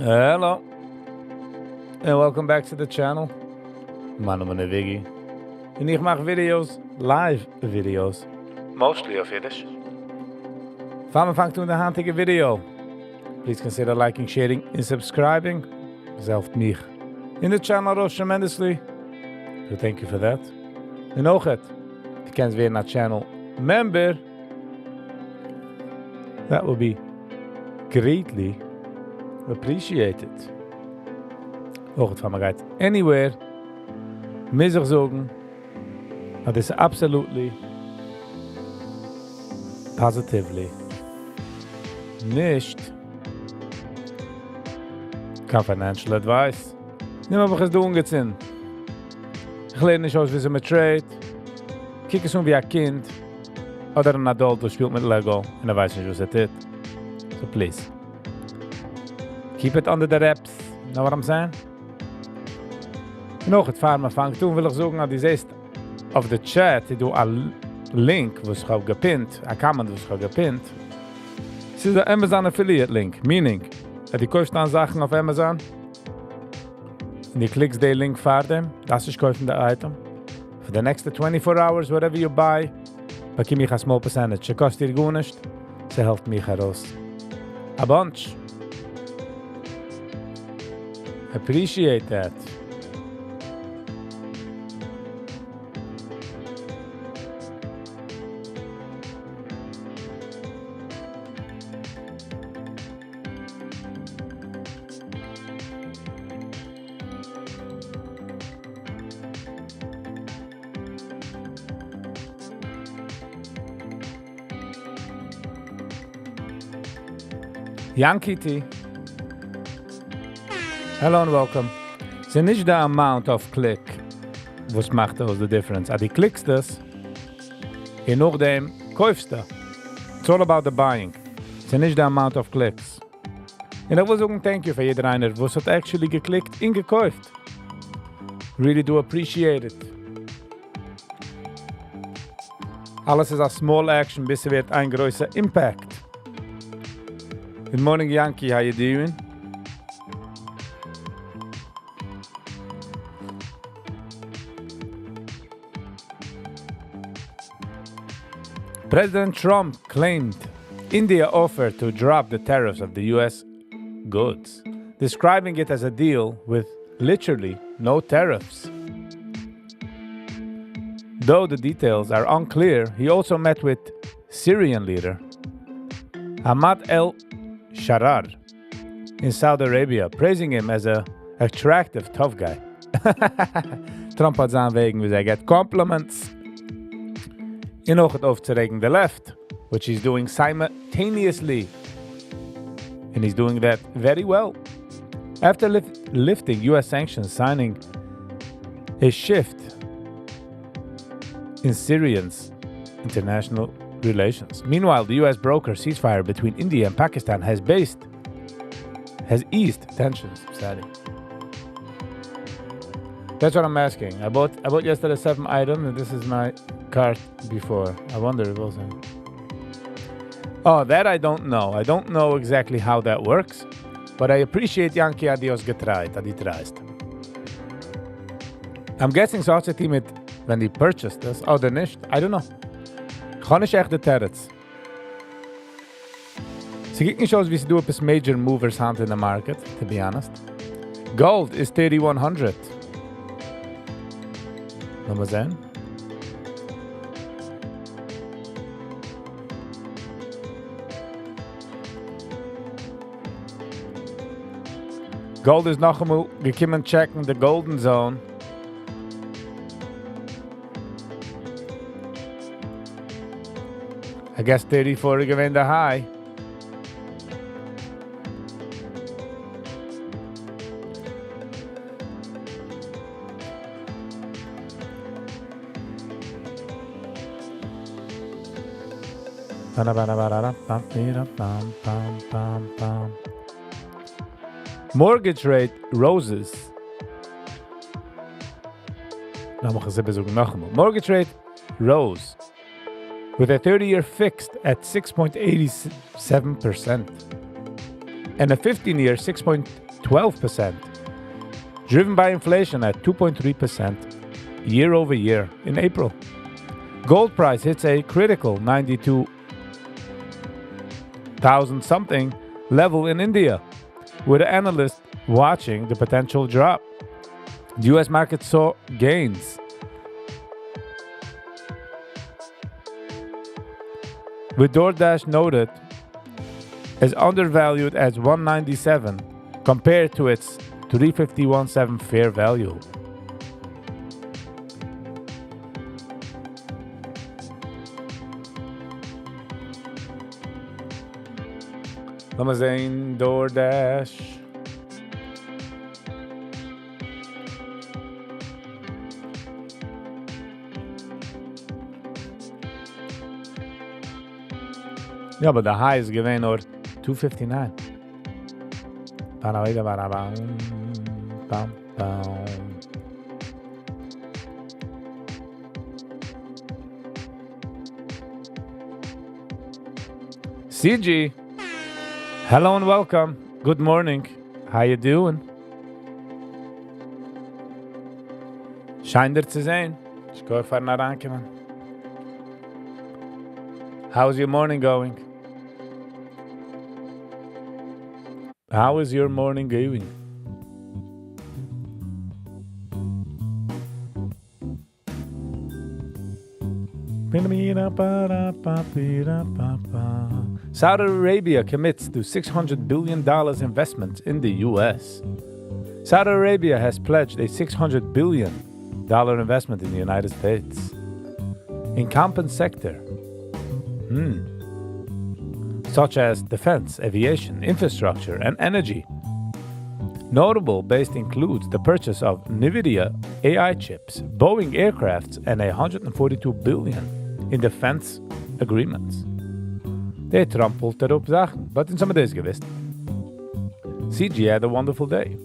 Hello and welcome back to the channel. מיין נאמען איז Viggy און איך מאך videos, live videos, mostly אויף אידיש. פאר מען פאנגט אן די היינטיגע video, please consider liking, sharing און subscribing. עס העלפט מיך און די channel ארויס tremendously. So thank you for that. און אויכעט, דו קענסט ווערן א channel member. That will be greatly appreciated. אויך פאר מען גייט anywhere, מוז איך זאגן, אז דאס איז absolutely, positively נישט קיין financial advice. נים האב איך עס דא אנגעצינדן. איך לערן נישט אויס וויאזוי מען trade ט. קוק עס אן ווי א קינד אדער אן adult וואס שפילט מיט Lego און ער ווייסט נישט וואס ער טוט. So please. Keep it under the wraps. Know what I'm saying? נאך פאר מען פאנגט אן וויל איך זאגן, אז דו זעסט אויף די chat איז דא א link וואס איך האב גע pin ט, א comment וואס איך האב גע pin ט. ס'איז א Amazon affiliate link, meaning, אז דו קויפסט אן זאכן אויף Amazon, און דו click סט די link פאר דעם, דארפסט נישט קויפן די item. For the next 24 hours, whatever you buy, באקום איך א small percentage. ס'קאסט דיר גארנישט, ס'העלפט מיך ארויס. A bunch. Appreciate that. Yankee T. Hello and welcome. ס'איז נישט די amount of click, וואס מאכט אויס the difference. אז דו click סט עס, און נאכדעם קויפסטו. It's all about the buying. ס'איז נישט די amount of clicks. און איך וויל זאגן thank you פאר יעדער איינער, וואס האט actually גע click ט און געקויפט. Really do appreciate it. אלעס איז א small action, ביז ס'ווערט איין גרויסע impact. Good morning, Yankee. How you doing? President Trump claimed India offered to drop the tariffs of the US goods, describing it as a deal with literally no tariffs. Though the details are unclear, he also met with Syrian leader Ahmad el-Sharar in Saudi Arabia, praising him as a attractive tough guy. Trump האט זיין וועגן ווי ער get compliments. און אויך אויפצורעגן the left, which he's doing simultaneously. And he's doing that very well. After lifting US sanctions, signing a shift in Syrian's international relations. Meanwhile, the US broker ceasefire between India and Pakistan has eased tensions. Sadly. That's what I'm asking. I bought yesterday seven items, and this is my cart before. I wonder if also. Oh, that I don't know. I don't know exactly how that works, but I appreciate Yankee אז דו האסט גע try ט, אז דו try סט. I'm guessing ס'האט צו טון מיט ווען דו purchased עס אדער נישט. I don't know. איך האב נישט עכט די תירוץ. ס'קוקט נישט אויס ווי ס'דא עפעס major movers היינט in the market, to be honest. Gold is 3100. לאמיר זען. Gold איז נאכאמאל געקומען check ן the golden zone. I guess 34 געווען the high. Ba-da-ba-da-ba-da-da-bam, bam, bam, bam. Mortgage rate roses. לאמיך עס זאגן נאכאמאל. Mortgage rate rose with a 30-year fixed at 6.87% and a 15-year 6.2. 12%, driven by inflation at 2.3% year over year in April. Gold price hits a critical 92,000 something level in India, with analysts watching the potential drop. The US market saw gains. With DoorDash noted as undervalued as 197 compared to its 351.7 fair value. לאמיר זען, DoorDash. יא, אבער די high איז געווען נאר 259. באנאוידע באנאבאם, באם, באם. CG, hello and welcome. Good morning. How you doing? שיין דיר צו זען. שכוח פארן אריינקומען. How's your morning going? How is your morning going? Saudi Arabia commits to $600 billion investment in the US. Saudi Arabia has pledged a $600 billion investment in the United States. In competent sector, such as defense, aviation, infrastructure, and energy. Notable based includes the purchase of NVIDIA AI chips, Boeing aircrafts, and 142 billion in defense agreements. דער Trump האלט אראפ זאכן, but אין some days געוויסט. CG had a wonderful day.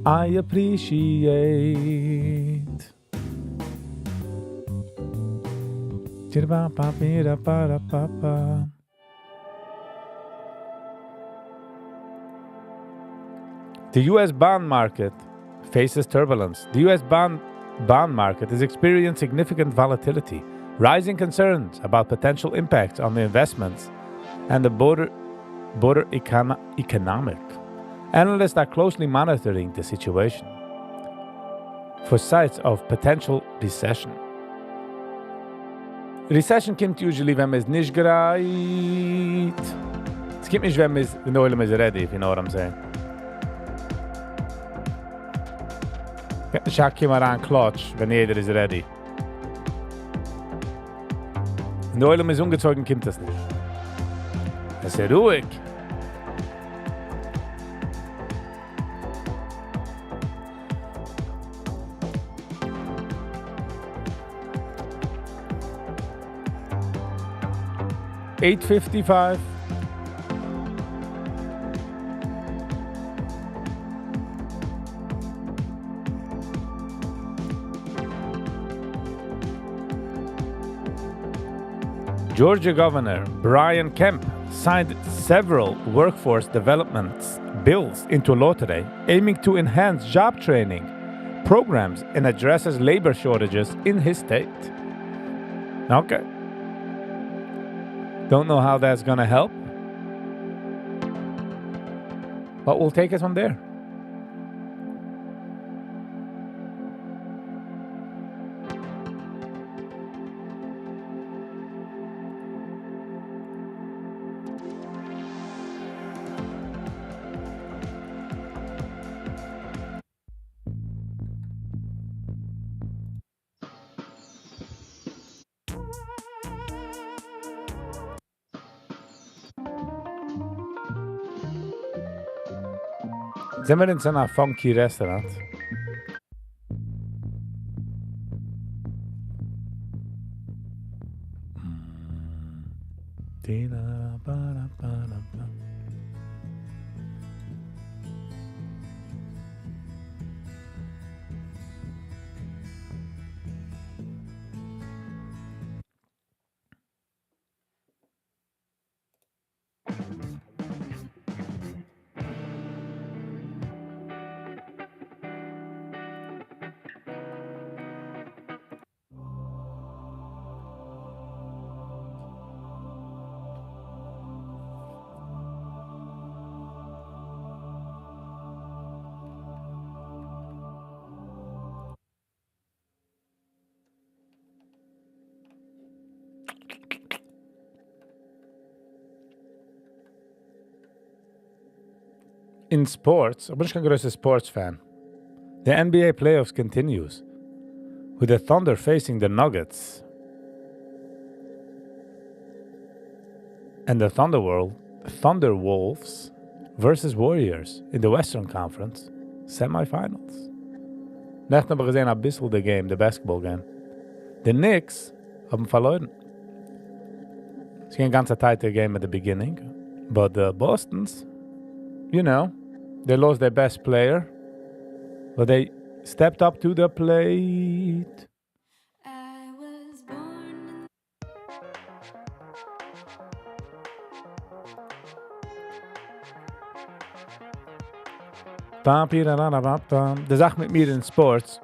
I appreciate. Tira-ba-pa-pi-ra-pa-ra-pa-pa. The US bond market faces turbulence. The US bond market is experiencing significant volatility, rising concerns about potential impacts on the investments and the border economic. Analysts are closely monitoring the situation for signs of potential recession. Recession קומט usually ווען מ'איז נישט גרייט. עס קומט נישט ווען מ'איז, ווען דער עולם איז ready, if you know what I'm saying. שאק קומט אריין קלאטש, ווען יעדער איז ready. ווען דער עולם איז אנגעצויגן, קומט עס נישט. עס איז רואיג. 8:55. Georgia Governor Brian Kemp signed several workforce development bills into law today, aiming to enhance job training programs and addresses labor shortages in his state. Okay. Don't know how that's going to help, but we'll take it from there. זענען מיר אין אזא funky restaurant. אין sports, איך בין נישט קיין גרויסע sports fan. The NBA playoffs continues with the Thunder facing the Nuggets. And the Thunderworld, Thunderwolves versus Warriors in the Western Conference semifinals. נעכטן האב איך געזען אביסל די game, די basketball game. די Knicks האבן פארלוירן. עס איז געווען גאנץ א tight game at the beginning, but the Bostons, they lost their best player, but they stepped up to the plate. I was born in Pa, pi, ra, ra, ra, pa, pa. די זאך מיט מיר אין sports,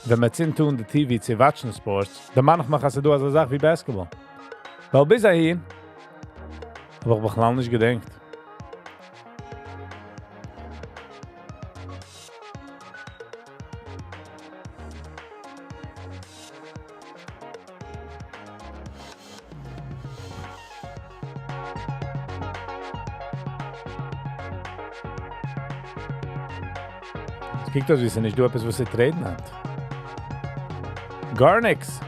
ווען מען צינדט אן די TV צו watch ן sports, דערמאן איך מיך אז ס'איז דא אזא זאך ווי basketball. ווייל ביז אהין האב איך בכלל נישט געדענקט. עס קוקט אויס ווי עס איז נישט דא עפעס וואס צו trade ן היינט. גארניקס!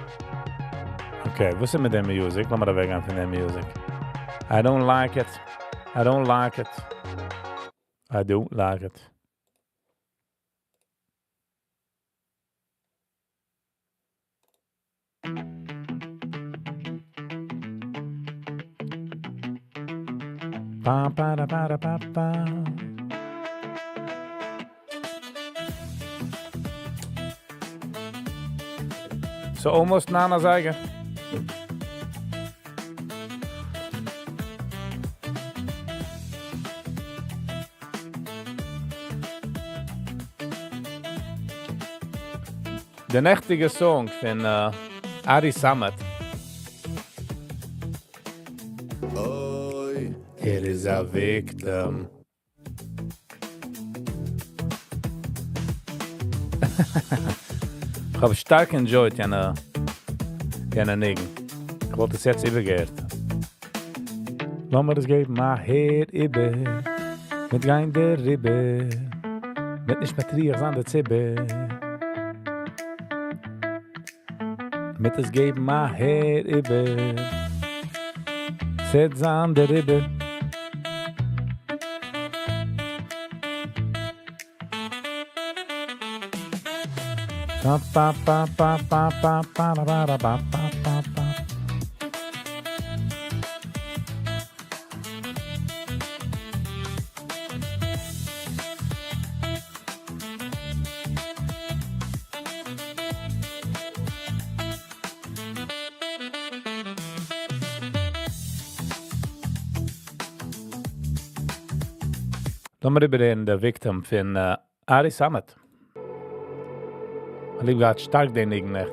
Okay, וואס איז מיט דעם music? לאמיר אוועקגיין פון דעם music. I don't like it. I don't like it. I don't like it. Pa, pa, da, pa, da, pa, pa. So almost ניין אזייגער. די נעכטיגע song פון Ari Samet. אוי, ער איז א victim. איך האב שטארק enjoyed יענע יענע ניגון. איך וואלט עס יעצט איבערגעהערט. לאמיר עס געבן א הער איבער, מ'וועט גיין דעריבער, מ'וועט נישט מטריח זיין די ציבור. מ'וועט עס געבן א הער איבער, ס'וועט זיין דעריבער. פא פא פא פא פא פא פא רא רא פא פא פא פא. לאמיר איבערהערן די Victim פון Ari Samet. כ'האב ליב געהאט שטארק די ניגון נעכטן.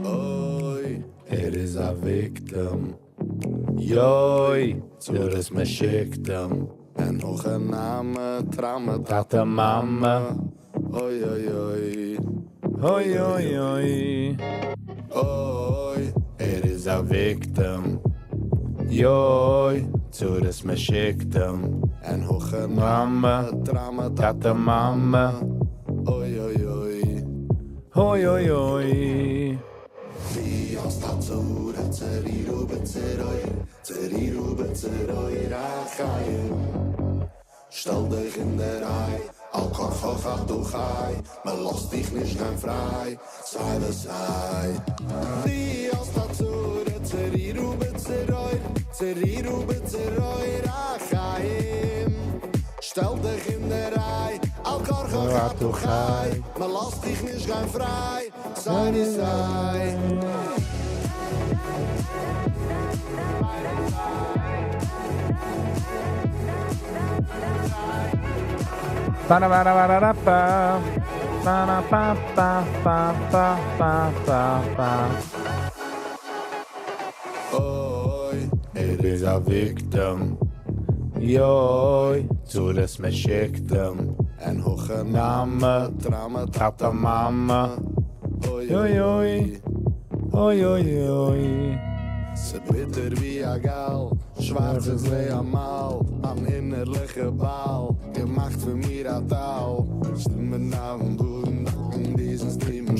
אוי, ער איז א victim. יוי, צרות מען שיקט אים. אין הכי נמי טראמע טאטע מאמע. אוי אוי אוי. אוי אוי אוי. אוי, ער איז א victim. יוי, צרות מען שיקט אים. אין הכי מאמע, טראמע טאטע מאמע. אוי אוי אוי. אוי אוי אוי. ווי האסט א צרה צערירו בצרור, צערירו בצרור החיים. שטעל דיך אין דער ריי, על כרחך אתה חי, מען לאזט דיך נישט גיין פריי, סיי וואס סיי. די האסט א צרה צערירו בצרור, צערירו בצרור החיים. שטעל דיך אין דער ריי, על כרחך אתה חי, מען לאזט דיך נישט גיין פריי, סיי ווי סיי. Ba-da-ba-da-ba-da-da-ba. Ba-da-ba-ba-ba-ba-ba-ba-ba. אוי, ער איז א victim. יוי, צרות מען שיקט אים. אין הכי נמי, טראמע טאטע מאמע. אוי אוי אוי. אוי אוי אוי. ס'ביטער ווי א גאל, שווארץ איז ווי א מאל, אן אינערליכע באל, געמאכט פון מיר א תל.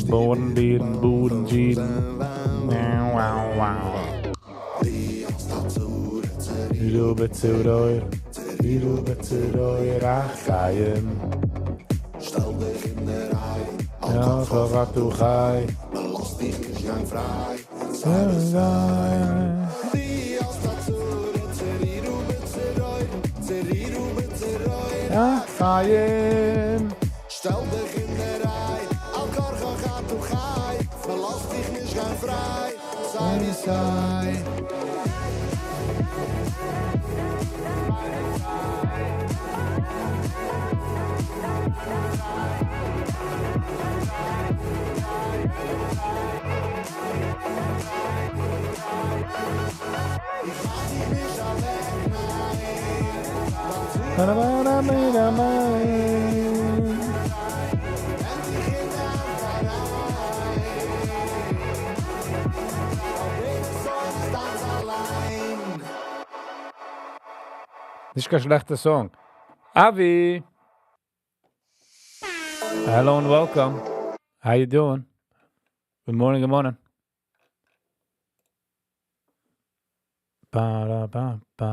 בארן בירן בורן דזשירן. שטעל דיך אין דער ריי, יא, כ'האב א חי. מ'לאזט דיך נישט גיין פריי, סיי ווי סיי. די האסט א צרה, צרירו בצרור, צרירו בצרור החיים. שטעל דיך אין דער ריי, על כרחך אתה חי, מ'לאזט דיך נישט גיין פריי, סיי ווי סיי. איך מאך דיך נישט אוועק, ניין, דיין צורה נעמט דיך אין די האנט אריין, ווייל דער נסיון איז דיינס אליין. נישט קיין שלעכטע song. Avi! Hello and welcome. How you doing? Good morning, good morning. Ba ba ba.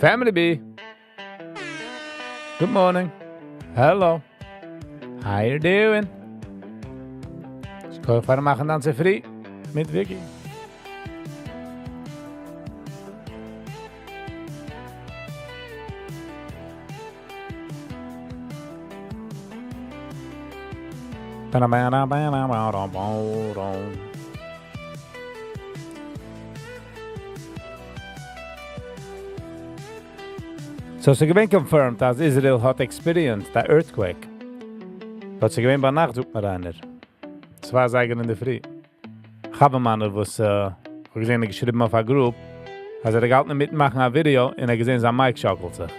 Family B. Good morning. Hello. How you doing? איך קען מאכן דאן צופרי מיט Vicky. So ס'איז געווען confirmed אז Israel האט experienced א earthquake. But ס'איז געווען ביינאכט, זאגט מיר איינער. צוויי אזייגער אין דער פרי. חבר מיינער וואס האט געזען, ער געשריבן אויף א group, אז ער האט געהאלטן אינמיטן מאכן א video און ער האט געזען זיין mic שאקלט זיך.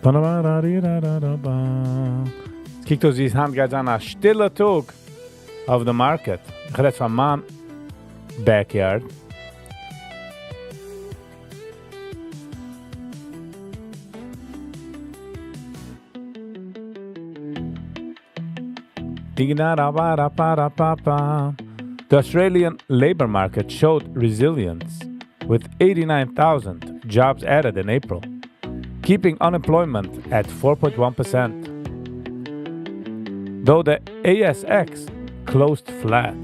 עס קוקט אויס ווי היינט גייט זיין א שטילע טאג אויף די market. איך רעד פון מיין backyard. The Australian labor market showed resilience with 89,000 jobs added in April, keeping unemployment at 4.1%. Though the ASX closed flat.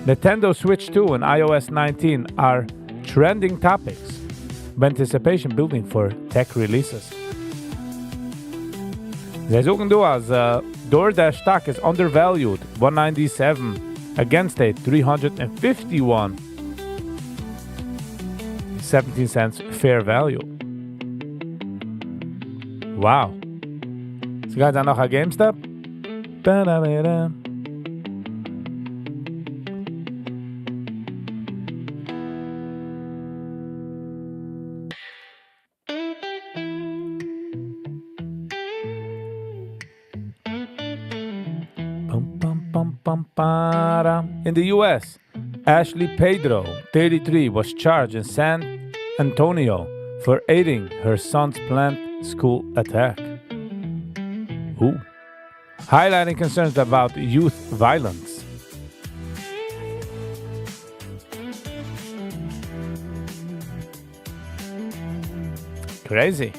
Nintendo Switch 2 and iOS 19 are trending topics, with anticipation building for tech releases. זיי זאגן דא אז DoorDash stock is undervalued 197 against a 351 17 cents fair value. Wow. ס'גייט זיין נאך א GameStop? Ba-da-ba-da. Bum, bum, bum, bum, ba-dum. In the US, Ashley Pedro, 33, was charged in San Antonio for aiding her son's planned school attack. Ooh. Highlighting concerns about youth violence. Crazy.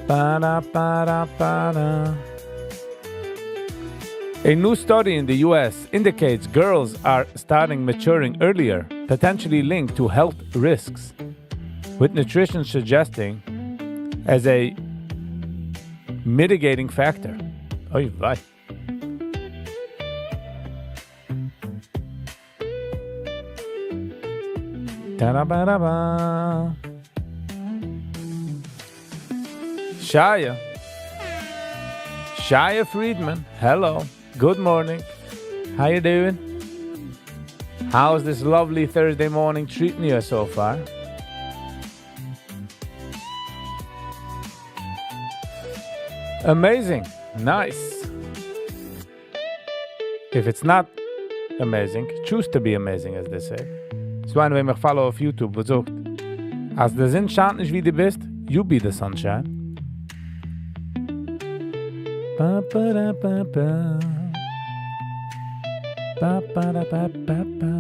Ba-da, ba-da, ba-da. A new study in the US indicates girls are starting maturing earlier, potentially linked to health risks, with nutrition suggesting as a mitigating factor. Oy vey. Ta-da-ba-da-ba. Shaya. Shia Friedman, hello, good morning. How you doing? How's this lovely Thursday morning treating you so far? Amazing. Nice. If it's not amazing, choose to be amazing, as they say. ס'דא איינער וועם איך follow אויף YouTube וואס זאגט אז די זון שיינט נישט ווי דו ביסט, you be the sunshine. Ba ba da ba ba. Ba ba da ba ba ba.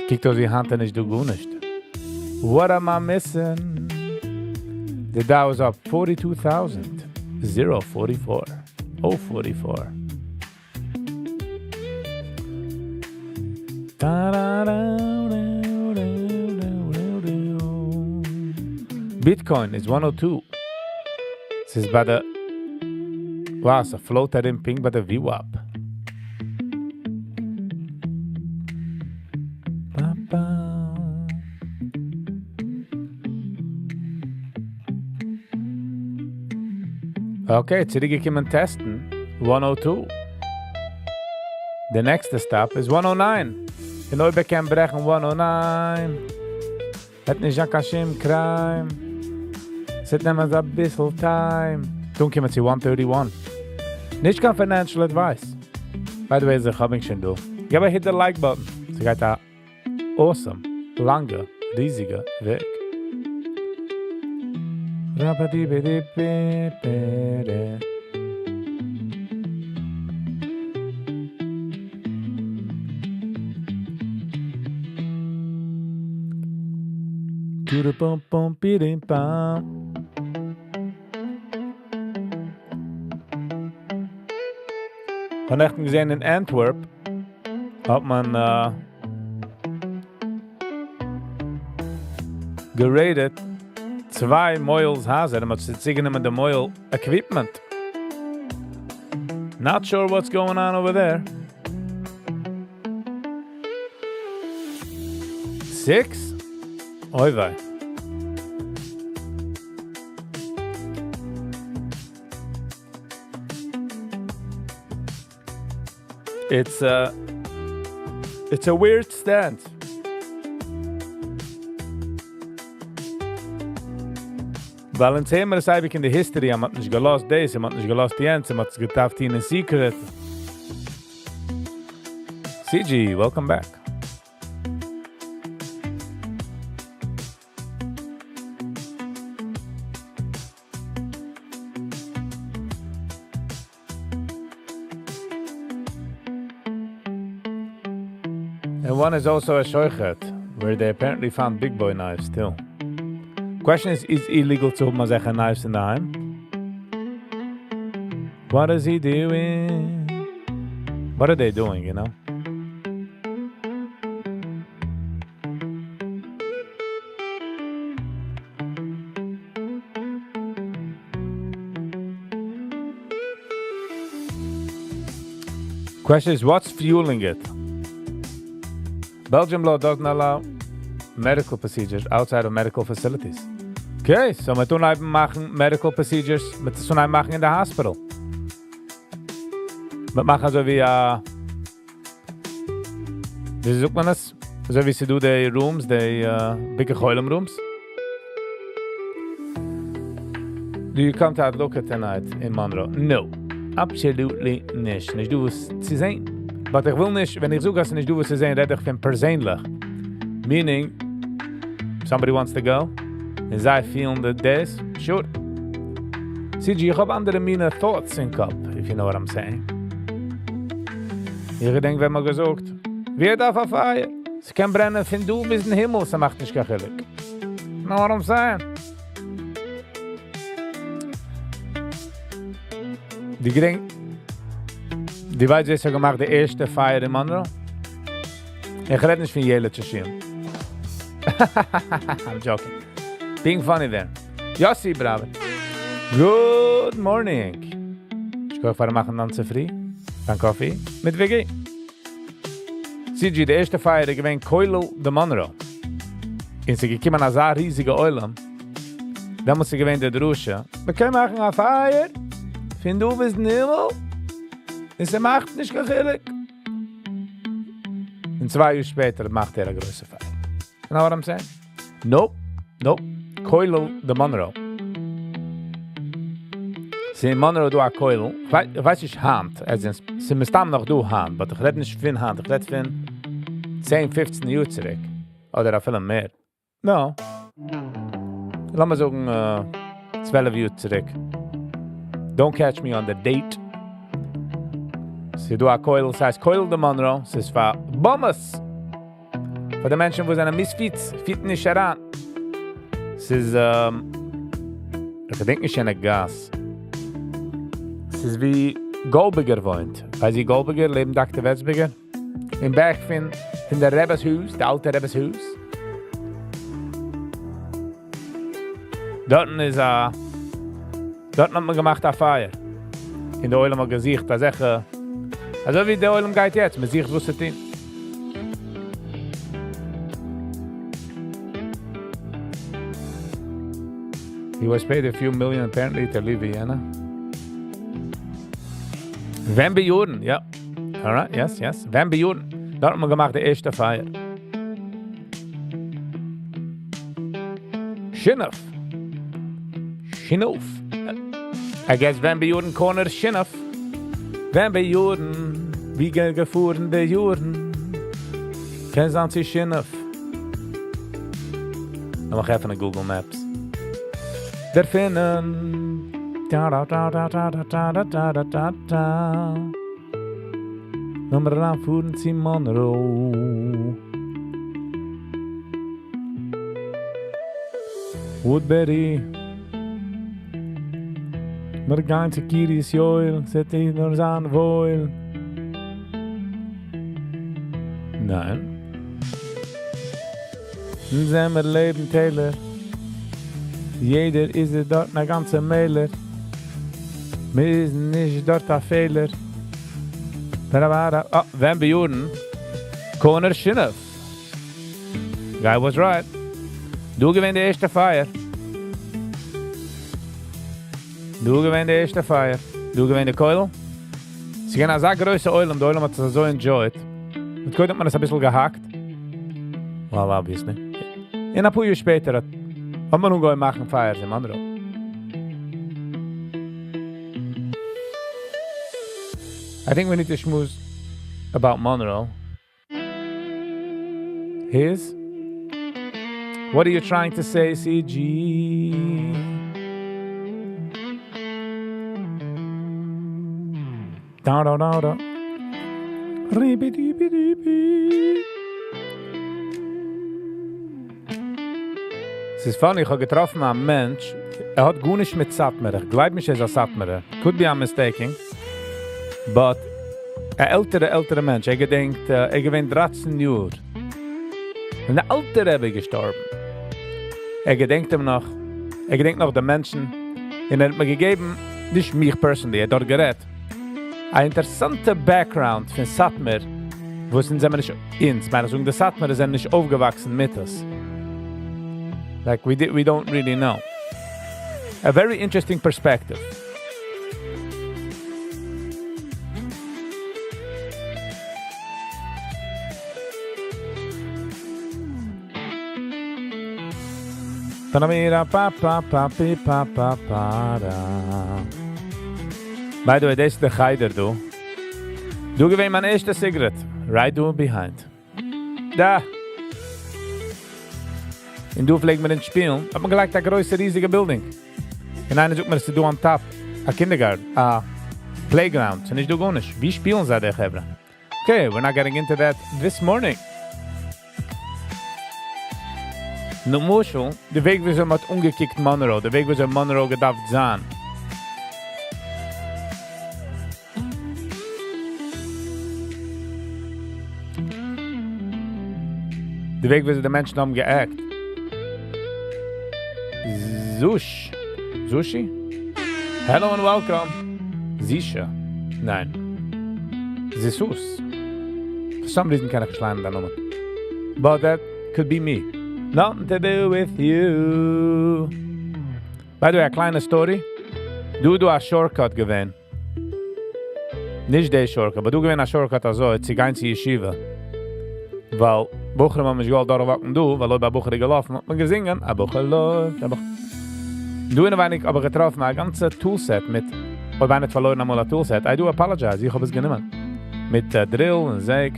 קוקט אויס ווי היינט איז נישט דא גארנישט. What am I missing? The Dow is up 42,000. 044. 044. Bitcoin is 102. ס'איז ביי די wow, ס'float ארום פונקט ביי די VWAP. Okay, צוריקגעקומען טעסטן 102. די נעקסטע stop איז 109. און אויב ער קען ברעכן 109, וועט נישט זיין קיין שום crime. ס'וועט נעמען אביסל time. דאן קומען צו 131. נישט קיין financial advice. By the way, איך האב שוין דא. געב א hit the like button. ס'גייט א awesome, לאנגע, ריזיגע וועג. Rabadibidibibidi. Bum bum bidim bam. כ'האב נעכטן געזען אין Antwerp האט מען געraided צוויי מוהל'ס הייזער, מ'האט זיך צוגענומען די מוהל equipment. Not sure what's going on over there. Six? אוי וויי. It's a, it's a weird stance. ווייל אונז זעען מיר עס אייביג אין די history, אז מ'האט נישט געלאזט דאס, מ'האט נישט געלאזט יענץ, מ'האט עס געדארפט טון אין secret. CG, welcome back. And one is also a shoichet, where they apparently found big boy knives too. Question is, is illegal צו האבן אזעלכע knives אין דערהיים? What is he doing? What are they doing, you know? Question is, what's fueling it? Belgium law doesn't allow medical procedures outside of medical facilities. Okay, so מ'טוט מאכן medical procedures, מ'טוט מאכן אין די hospital. מ'מאכט אזוי ווי, ווי זאגט מען עס? אזוי ווי ס'דא די rooms, די ביקור חולים rooms. Do you come to הדלקה tonight in Monroe? No. Absolutely נישט. נישט דא וואס צו זען. But איך וויל נישט, ווען איך זאג, אז נישט דא וואס צו זען, רעד איך פון פערזענליך. Meaning, somebody wants to go, און זיי פילן די דאס, sure. CG, איך האב אנדערע מינע thoughts אין קאפ, if you know what I'm saying. איך געדענק, ווען מ'האט געזאגט, ווער דארף א פייער? ס'קען ברענען פון דא ביז אין הימל, ס'מאכט נישט קיין חילוק. Know what I'm saying? די געדענק, די ווייסט, ווער ס'האט געמאכט די ערשטע פייער אין Monroe? איך רעד נישט פון ילד שעשועים. I'm joking. Being funny there. Yossi, bravo. Good morning. איך גיי פאר מאכן דאן צופרי. דאן coffee מיט Wiggy. CG, די ערשטע פייער געווען כולל ד'Monroe. און ס'איז געקומען אזא ריזיגע עולם. דעמאלטס איז געווען די דרשה, מ'קען מאכן א פייער פון דא ביזן הימל, און ס'מאכט נישט קיין חילוק. און צוויי יאר שפעטער מאכט ער א גרויסע פייער. You know what I'm saying? Nope, nope. כולל ד'Monroe. ס'איז אין Monroe דא א כולל. איך ווייס נישט היינט, as in, ס'איז מסתם נאך דא היינט, but איך רעד נישט פון היינט, איך רעד פון 10, 15 יאר צוריק. אדער אפילו מער. No. לאמיר זאגן 12 יאר צוריק. Don't catch me on the date. ס'איז דא א כולל, ס'הייסט כולל ד'Monroe, ס'איז פאר bums. פאר די מענטשן וואס זענען misfits, fit ן נישט אריין. ס'איז, איך געדענק נישט יענע גאס. ס'איז ווי גאלדבערגער וואוינט. ווייסט איר גאלדבערגער, לעבן דאקטער ווערצבערגער? אין back פון דער רבי'ס הויז, דער אלטער רבי'ס הויז. דארטן האט מען געמאכט א פייער. און דער עולם האט געזוכט, אזוי ווי דער עולם גייט יעצט, מען זוכט וואס צו טון. He was paid a few million apparently to leave Vienna. Van Buren, yeah. All right, yes, yes. Van Buren. דארט האט מען געמאכט די ערשטע פייער. Shinov. Shinov. I guess Van Buren corner Shinov. Van Buren, ווי געפארן די יארן. קען זיין צו Shinov. לאמיך עפענען Google Maps. דערפינען. Da da da da da da da da da da da. לאמיר אריינפארן צו Monroe. Woodbury. מיר גייען צו קרית יואל, ס'וועט נאר זיין וואויל. ניין. זעמיר לעבן Taylor. יעדער איז דארט א גאנצע מעלער. מיר איז נישט דארט א פעלער. Oh, Van Buren. Corner Shinov. Guy was right. דא געווען די ערשטע פייער. דא געווען די ערשטע פייער. דא געווען די כולל. ס'איז געווען אזא גרויסע עולם, די עולם האט עס אזוי enjoyed. מיט קודם האט מען עס א ביסל געהאקט. Well, obviously. און א פאר יאר שפעטער האט מען אנגעהויבן מאכן פייערס אין Monroe. I think we need to schmooze about Monroe. His? What are you trying to say, CG? Da da da da. Ribi-dibi-dibi. ס'איז funny, איך האב געטראפן א מענטש, ער האט גארנישט מיט סאטמאר. איך גלייב נישט, ער איז א סאטמארער. Could be I'm mistaken. But א עלטערע, עלטערע מענטש, ער געדענקט, ער געווען 13 יאר. ווען דער אלטער רבי געשטארבן. ער געדענקט אים נאך. ער געדענקט נאך די מענטשן. און ער האט מיר געגעבן, נישט מיך personally, ער האט דארט גערעדט, א אינטערעסאנטע background פון סאטמאר, וואס אונז זעמיר נישט, אונז, מיין איך זאגן, די סאטמארער זענען נישט אויפגעוואקסן מיט עס. Like we did, we don't really know. A very interesting perspective. Pa pa pa pi pa pa pa da. By the way, דאס איז דער חדר דא. דא געווען מיין ערשטע cigarette. Right דא behind. דא. און דא פלעגט מען נישט שפילן. האט מען געלייגט א גרויסע ריזיגע building. און איינער זאגט מיר, עס איז דא on top א kindergarten, א playground. ס'איז נישט דא גארנישט. ווי שפילן זיי די חברה? Okay, we're not getting into that this morning. למשל, די וועג וויאזוי מ'האט אנגעקוקט Monroe, די וועג וויאזוי Monroe געדארפט זיין. די וועג וויאזוי די מענטשן האבן גע act. Zush. Zushi? Hello and welcome. Zisha. ניין. Zisus. For some reason קען איך נישט ליינען דיין נאמען. But that could be me. Nothing to do with you. By the way, א קליינע story. דא איז דא א shortcut געווען. נישט די shortcut, אבער דא געווען א shortcut אזוי, צו גיין צו ישיבה. ווייל בחורים האבן נישט געוואלט דורכוואקן דא, ווייל אויב א בחור איז געלאפן האט מען געזינגען, א בחור לויפט, א בחור. דא אינעווייניג האב איך געטראפן א גאנצע tool set מיט, אויב איינער האט פארלוירן אמאל א tool set, I do apologize, איך האב עס גענומען. מיט drill און זעג.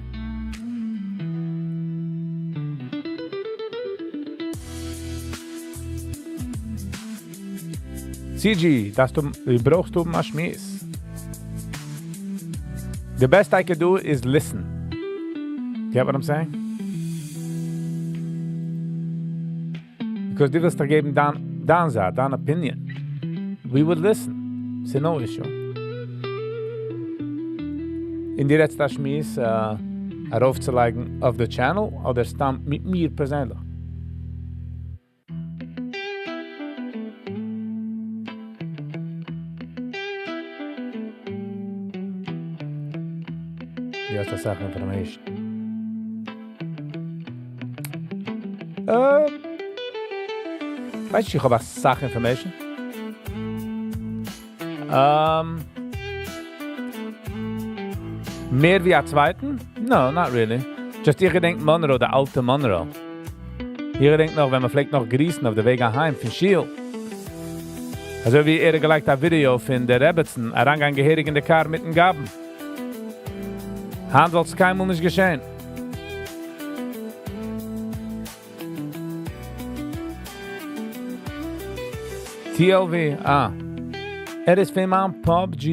CG, דארפסט האבן, דו ברויכסט האבן א שמועס. The best I can do is listen. Get what I'm saying? Because דו ווילסט דאך געבן דיין, דיין זייט, דיין opinion. We would listen. ס'איז no issue. און דו רעדסט א שמועס ארויפצולייגן אויף די channel אדער סתם מיט מיר פערזענליך? דו האסט אסאך information. ווייס נישט איך האב אסאך information. מער ווי א צווייטן? No, not really. Just איך געדענק Monroe, די אלטע Monroe. איך געדענק נאך ווען מען פלעגט נאך גריסן אויף די וועג אהיים פון שול. אזוי ווי ער האט געלייגט א ווידעא פון די רעבעצן אריינגיין געהעריג אין די קאר מיטן גבאי. היינט וואלט עס קיינמאל נישט געשען. TLV, אה. ער איז פון מיין PUBG.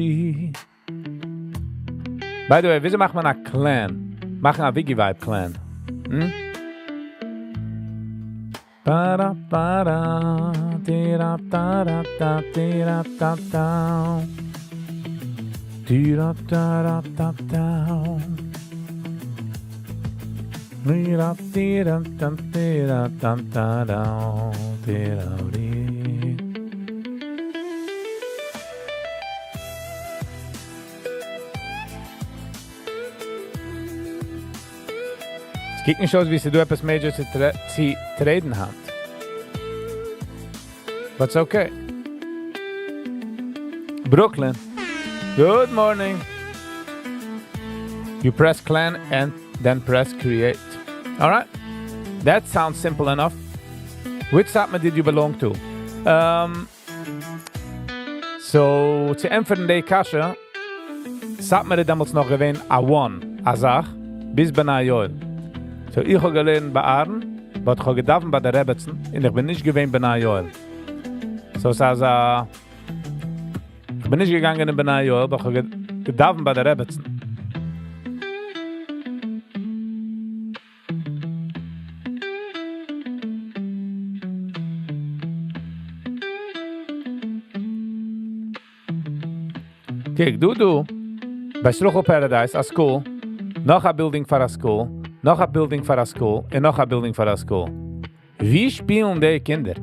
By the way, וויאזוי מאכט מען א clan? מאכן א Wiggy Vibe clan. Hm? Para para, tira ta ta tira ta ta. Tira ta ta ta. Tira tira ta tira ta ta da tira ri. עס קוקט נישט אויס ווי ס'איז דא עפעס major צו צו טרעידן היינט. But it's okay. Brooklyn. Good morning. You press clan and then press create. All right. That sounds simple enough. Which Satmar did you belong to? So, צו ענטפערן די קשיא, Satmar איז דעמאלטס נאך געווען א one, א זאך, ביז בני יואל. So, איך האב געלערנט ביי אהרן, but איך האב געדאווענט ביי די רעבעצן, און איך בין נישט געווען בני יואל. So, ס'איז א... איך בין נישט געגאנגען אין בני יואל, but איך האב געדאווענט ביי די רעבעצן. קוק, דא דא, ביי סרוחל Paradise, א school, נאך א building פאר א school, נאך א building פאר א school, און נאך א building פאר א school. ווי שפילן די קינדער?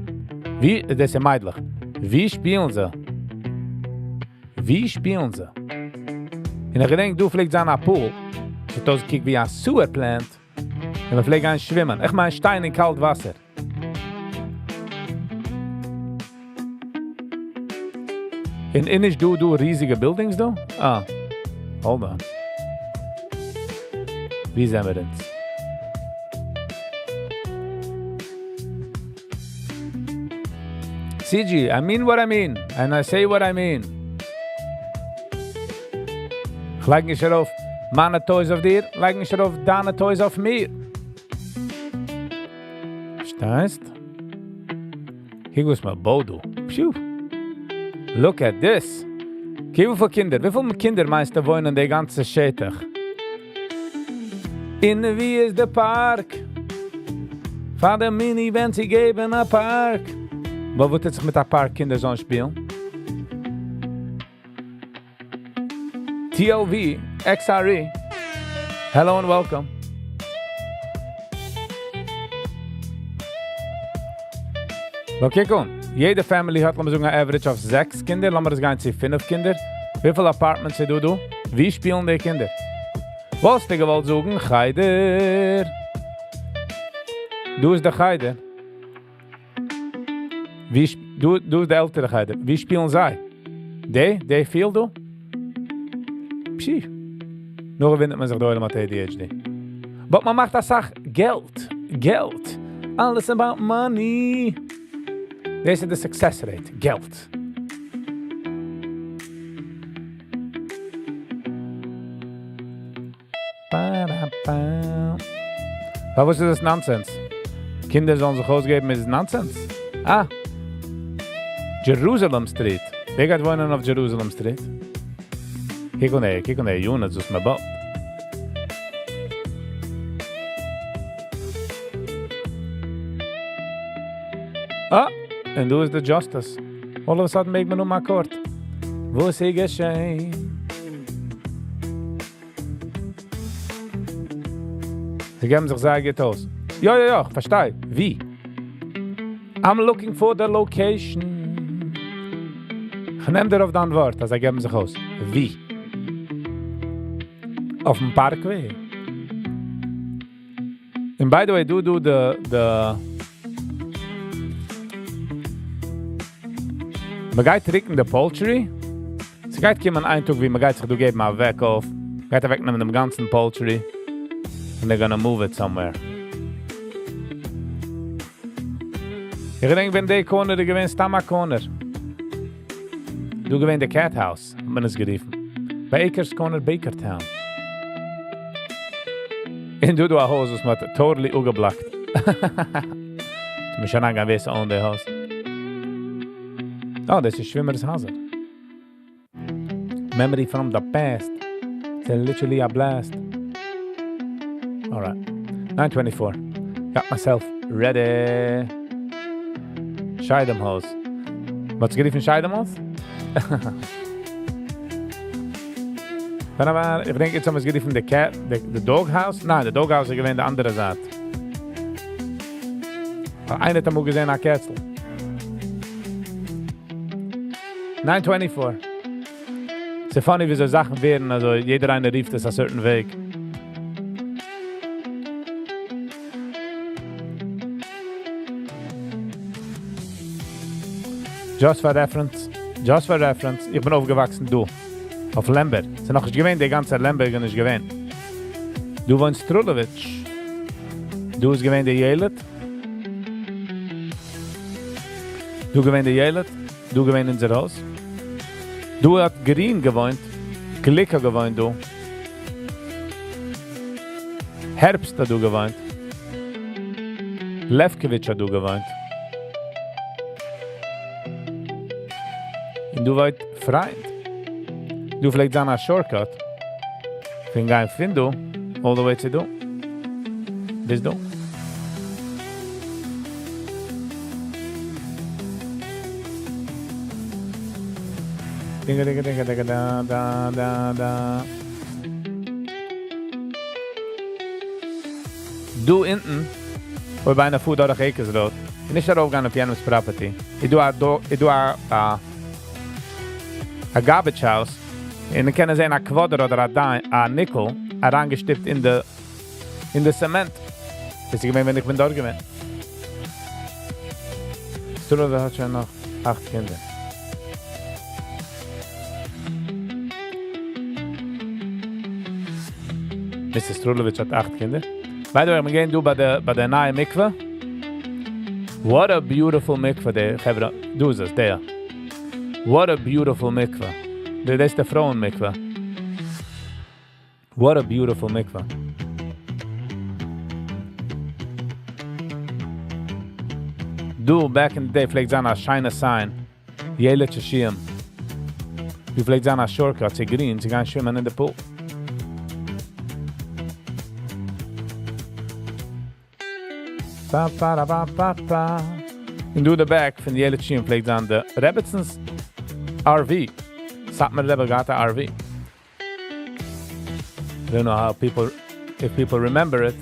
ווי, דאס איז מיידלעך. ווי שפילן זיי? ווי שפילן זיי? און איך געדענק, דא פלעגט זיין א pool. ס'האט אויסגעקוקט ווי א sewer plant. און מען פלעגט גיין שווימען. איך מיין שטיין אין קאלט וואסער. און איז נישט דא דא ריזיגע buildings דא? אה. Hold on. ווי זענען מיר אונז? CG, I mean what I mean, and I say what I mean. איך לייג נישט ארויף מיינע toys אויף דיר, לייג נישט ארויף דיינע toys אויף מיר. פארשטייסט? קוק וואס מען בויט דא. Phew. Look at this. קוק וויפיל קינדער, וויפיל קינדער מיינסטו וואוינען די גאנצע שטח? און ווי איז די park? פאר די mini-van צו געבן א park. וואו טוט זיך מיט א park קינדער זאלן שפילן? TLV, XRE. Hello and welcome. Okay, קוק אן. יעדע family האט, לאמיר זאגן, אן average אויף זעקס קינדער. לאמיר עס גיין צו פינף קינדער. וויפיל apartments איז דא דא? ווי שפילן די קינדער? וואלסטו געוואלט זאגן? חדר. דא איז דער חדר. ווי דא דא איז די עלטערע חדר. ווי שפילן זיי? די? די field דא? פשי. נאר וואונדערט מען זיך דא עולם האט ADHD. But מען מאכט אסאך געלט. געלט. אלעס about money. דאס איז די success rate. געלט. פארוואס איז עס nonsense? קינדער זאלן זיך אויסגעבן איז nonsense? אה! Jerusalem Street. ווער גייט וואוינען אויף Jerusalem Street? קוק אן די, קוק אן די units וואס מען בויט. אה! און דא איז די justice. All of a sudden מעג מען האבן א court. וואס איז געשען? זיי געבן זיך זייער גוט אויס. יא יא יא, איך פארשטיי. ווי? I'm looking for the location. איך נעם דיר אויף דיין ווארט אז זיי געבן זיך אויס. ווי? אויפן parkway? און by the way, דא דא די די מ'גייט ריקן די poultry? ס'גייט קומען איין טאג ווי מ'גייט זיך דא געבן א וועק אויף, מ'גייט אוועקנעמען דעם גאנצן poultry, and they're gonna move it somewhere. איך געדענק ווען די corner איז געווען סתם א corner. דא געווען די cat house, האט מען עס גערופן. Baker's Corner, Bakertown. און דא דא א הויז וואס מ'האט totally אפגעבלאקט. מ'מוז שוין אריינגיין ווער ס'own די הויז. אה, דאס איז שווימער'ס הייזער. Memory from the past. It's literally a blast. Alright. 9:24. Got myself ready. שיידעם הויז. וואס גערופן שיידעם הויז? ווען אבער, איך דענק יעצט האבן מיר עס גערופן די cat, די dog house? ניין, די dog house איז געווען די אנדערע זייט. ווייל איינער האט אמאל געזען א קעצל. 9:24. ס'איז funny וויאזוי זאכן ווערן אזוי, יעדער איינער רופט עס א certain וועג. Just for reference, just for reference, איך בין אויפגעוואקסן דא, אויף לעמבערג. ס'איז נאכנישט געווען, די גאנצע לעמבערג איז נישט געווען. דא וואוינט סטרולעוויטש. דא איז געווען די ילד. דא געווען די ילד. דא געווען אונזער הויז. דא האט גרין געוואוינט. גליק האט געוואוינט דא. הערבסט האט דא געוואוינט. לעפקאוויטש האט דא געוואוינט. און דא וואוינט פריינד. דא פלעגט זיין א shortcut פון גיין פון דא all the way צו דא. ביז דא. דינגע דינגע דינגע דינגע דא דא דא דא. דא אונטן, אויב איינער פארט דורך Akers Road, און נישט ארויפגיין אויף יענעמ'ס property, איז דא א דא איז דא א א garbage house, און מען קען זען א quarter אדער א dime א nickel אריינגעשטופט אין די אין די cement. דאס איז געווען ווען איך בין דארט געווען. סטרולער האט שוין נאך אכט קינדער. Mrs. סטרולעוויטש האט אכט קינדער. By the way, איך בין געווען דא ביי די ביי די נייע מקווה. What a beautiful מקווה די חברה, דא איז עס, דער. What a beautiful מקווה. דאס איז די פרויען מקווה. What a beautiful מקווה. דא, back in the day, פלעגט זיין א שיינע sign. ילד שעשועים. דא פלעגט זיין א shortcut צו גרין צו גיין שווימען אין די pool. פא פא רא פא פא פא. און דא די back פון ילד שעשועים פלעגט זיין די רעבעצינ'ס RV. סאטמאר רבי האט געהאט א RV. I don't know how people, if people remember it.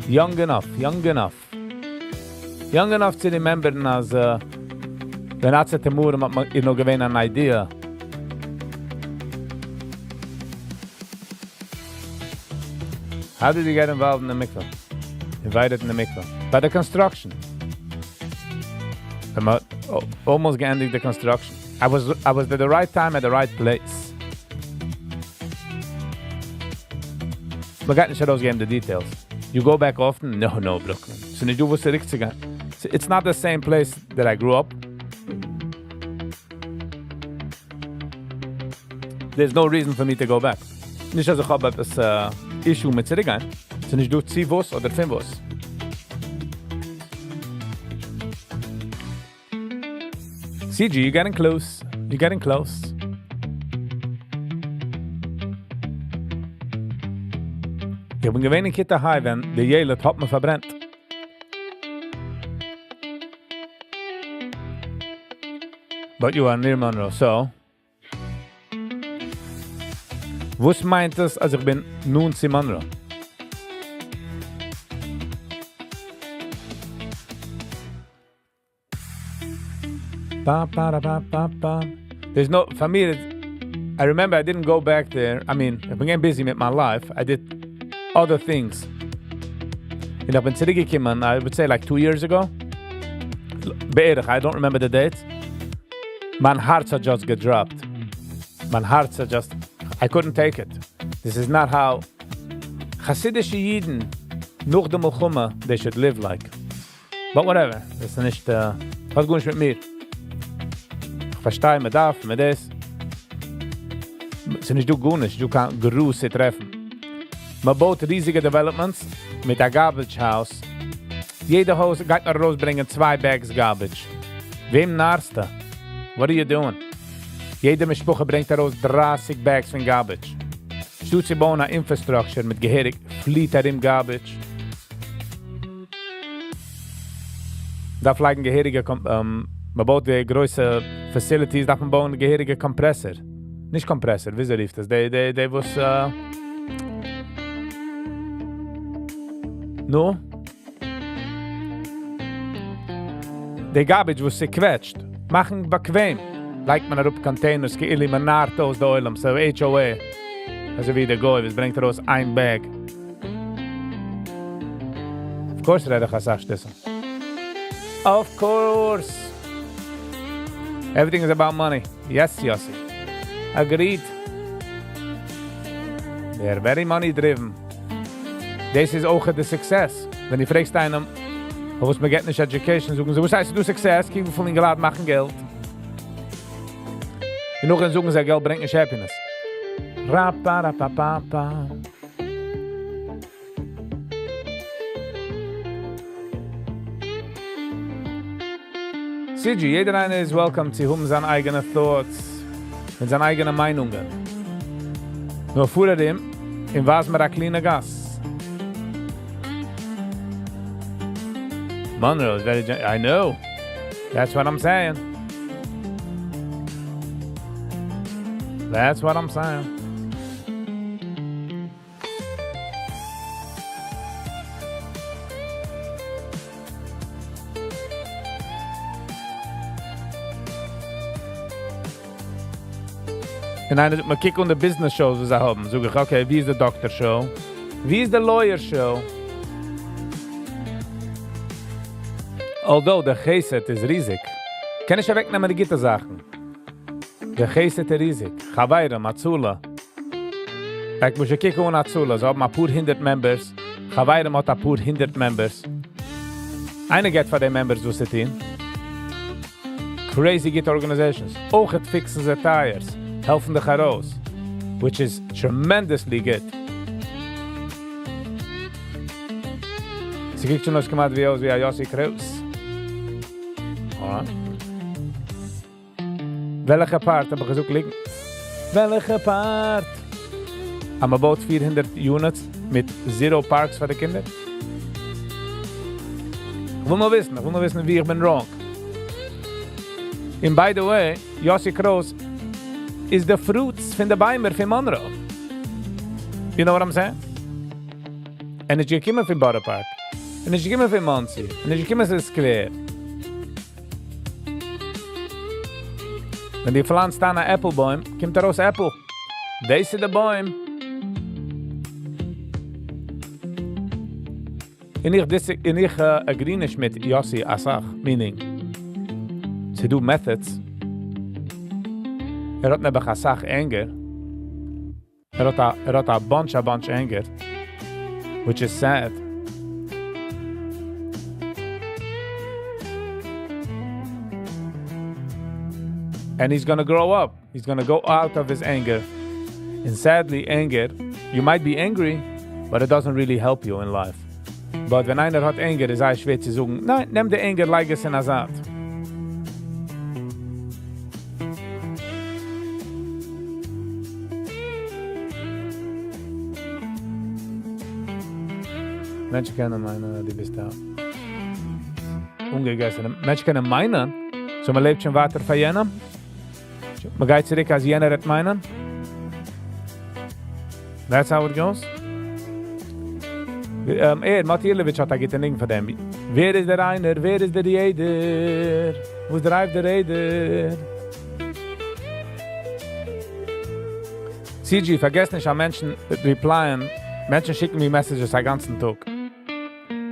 Young enough, young enough. Young enough צו rememberן אז ווען עצי תמרים האט מען איז נאר געווען אן idea. How did you get involved in the mikveh? Invited in the mikveh? ביי די construction. ווען מ'האט almost געענדיגט די construction. I was I was at the right time at the right place. מ'גייט נישט ארויסגעבן די details. You go back often? No no Brooklyn. ס'איז נישט דא וואס צוריקצוגיין. It's not the same place that I grew up. There's no reason for me to go back. נישט אז איך האב עפעס issue מיט צוריקגיין. ס'איז נישט דא צו וואס אדער פון וואס. CG, you getting close. You getting close. איך בין געווען אין כיתה ה' ווען די ילד האט מען פארברענט. But you are near Monroe, so וואס מיינט עס אז איך בין נאנט צו Monroe? פא פא רא פא פא פא. There's no, פאר מיר איז, I remember I didn't go back there, I mean, איך בין געווען busy מיט מיין life, I did other things. און איך בין צוריקגעקומען, I would say like 2 years ago, בערך, I don't remember the date, מיין הארץ האט just גע drop ט. מיין הארץ האט just, I couldn't take it. This is not how חסידישע אידן נאך די מלחמה they should live like. But whatever, דאס איז נישט, האט גארנישט מיט מיר. איך פארשטיי, מען דארף, מען דאס. ס'איז נישט דא גארנישט, נישט דא קיין גראז צו טרעפן. מען בויט ריזיגע developments מיט א garbage house. יעדע הויז גייט נאר ארויסברענגען צוויי bags garbage. וועם נארסטו? What are you doing? יעדע משפחה ברענגט ארויס 30 bags פון garbage. שטאט צו בויען א infrastructure מיט געהעריג פליעט ארום garbage. דארף לייגן געהעריגע, מען בויט די גרויסע facilities, דארף מען בויען געהעריגע compressor. נישט compressor, וויאזוי רופט עס? די, די, די וואס, נו? די garbage וואס ס'קוועטשט. מאכן באקוועם. לייגט מען אראפ containers כאילו מען נארט אויס די עולם, so HOA. אזוי ווי דער גוי וואס ברענגט ארויס איין bag. Of course רעד איך אסאך שטותים. Of course! Everything is about money. Yes, Yossi. Agreed. They are very money driven. דאס איז אויך די success. ווען דו פרעגסט איינעם, פארוואס מען געט נישט education, זאגן זיי, וואס הייסט דא success? קוק וויפיל אינגעלייט מאכן געלט. און נאכדעם זאגן זיי, געלט ברענגט נישט happiness. רא פא רא פא פא פא. CG, יעדער איינער איז welcome צו האבן זיין אייגענע thoughts און זיין אייגענע מיינונגען. נאר פאר ארום און ווייז מיר א clean ע גאס. Monroe is very I know. That's what I'm saying. That's what I'm saying. און איינער זאגט מיר, קוק אן די business shows וואס זיי האבן. זאג איך, okay, ווי איז די doctor show? ווי איז די lawyer show? Although די חסד איז ריזיג. קען נישט אוועקנעמען די גוטע זאכן. די חסד איז ריזיג. חברים, הצלה. Like, מוז איך קוקן אן הצלה. זיי האבן אפאר הונדערט members. חברים האט אפאר הונדערט members. איינער געט פאר די members וואס צו טון. Crazy גוטע organizations. אויך fix ן זיי tires. העלפן דיך ארויס. Which is tremendously good. ס'קוקט שוין אויס כמעט ווי אויס ווי א יאסי קרויס. Alright. וועלכע part האב איך געזאגט ליגן? וועלכע part? אז מען בויט 400 units מיט zero parks פאר די קינדער? איך וויל נאר וויסן, איך וויל נאר וויסן ווי איך בין wrong. And by the way, יאסי קרויס איז די fruits פון די ביימער פון Monroe. You know what I'm saying? ער איז געקומען פון בארא פארק. ער איז געקומען פון מאנסי. ער איז געקומען פון סקווער. ווען דו פלאנצט אן א עפל בוים, קומט ארויס עפל. דאס איז דער בוים. און איך dis און איך agree נישט מיט יוסי אסאך, meaning, ס'דא methods. ער האט נעבעך אסאך anger. ער האט א, ער האט א bunch, א bunch anger, which is sad. And he's gonna grow up. He's gonna go out of his anger. And sadly, anger, you might be angry, but it doesn't really help you in life. But ווען איינער האט anger, איז זייער שווער צו זאגן, ניין, נעם די anger, לייג עס אין א זייט. מענטשן קענען מיינען, דו ביסט א אנגעגעסענער. מענטשן קענען מיינען, so מען לעבט שוין ווייטער פאר יענעם. מען גייט צוריק, אז יענער וועט מיינען. That's how it goes. ער, מאטי אילעוויטש האט א גוטע ניגון פאר דעם. ווער איז דער איינער? ווער איז דער יעדער? וואס דרייווט די רעדער? CG, פארגעס נישט אז מענטשן reply ען, מענטשן שיקן מיר messages א גאנצן טאג.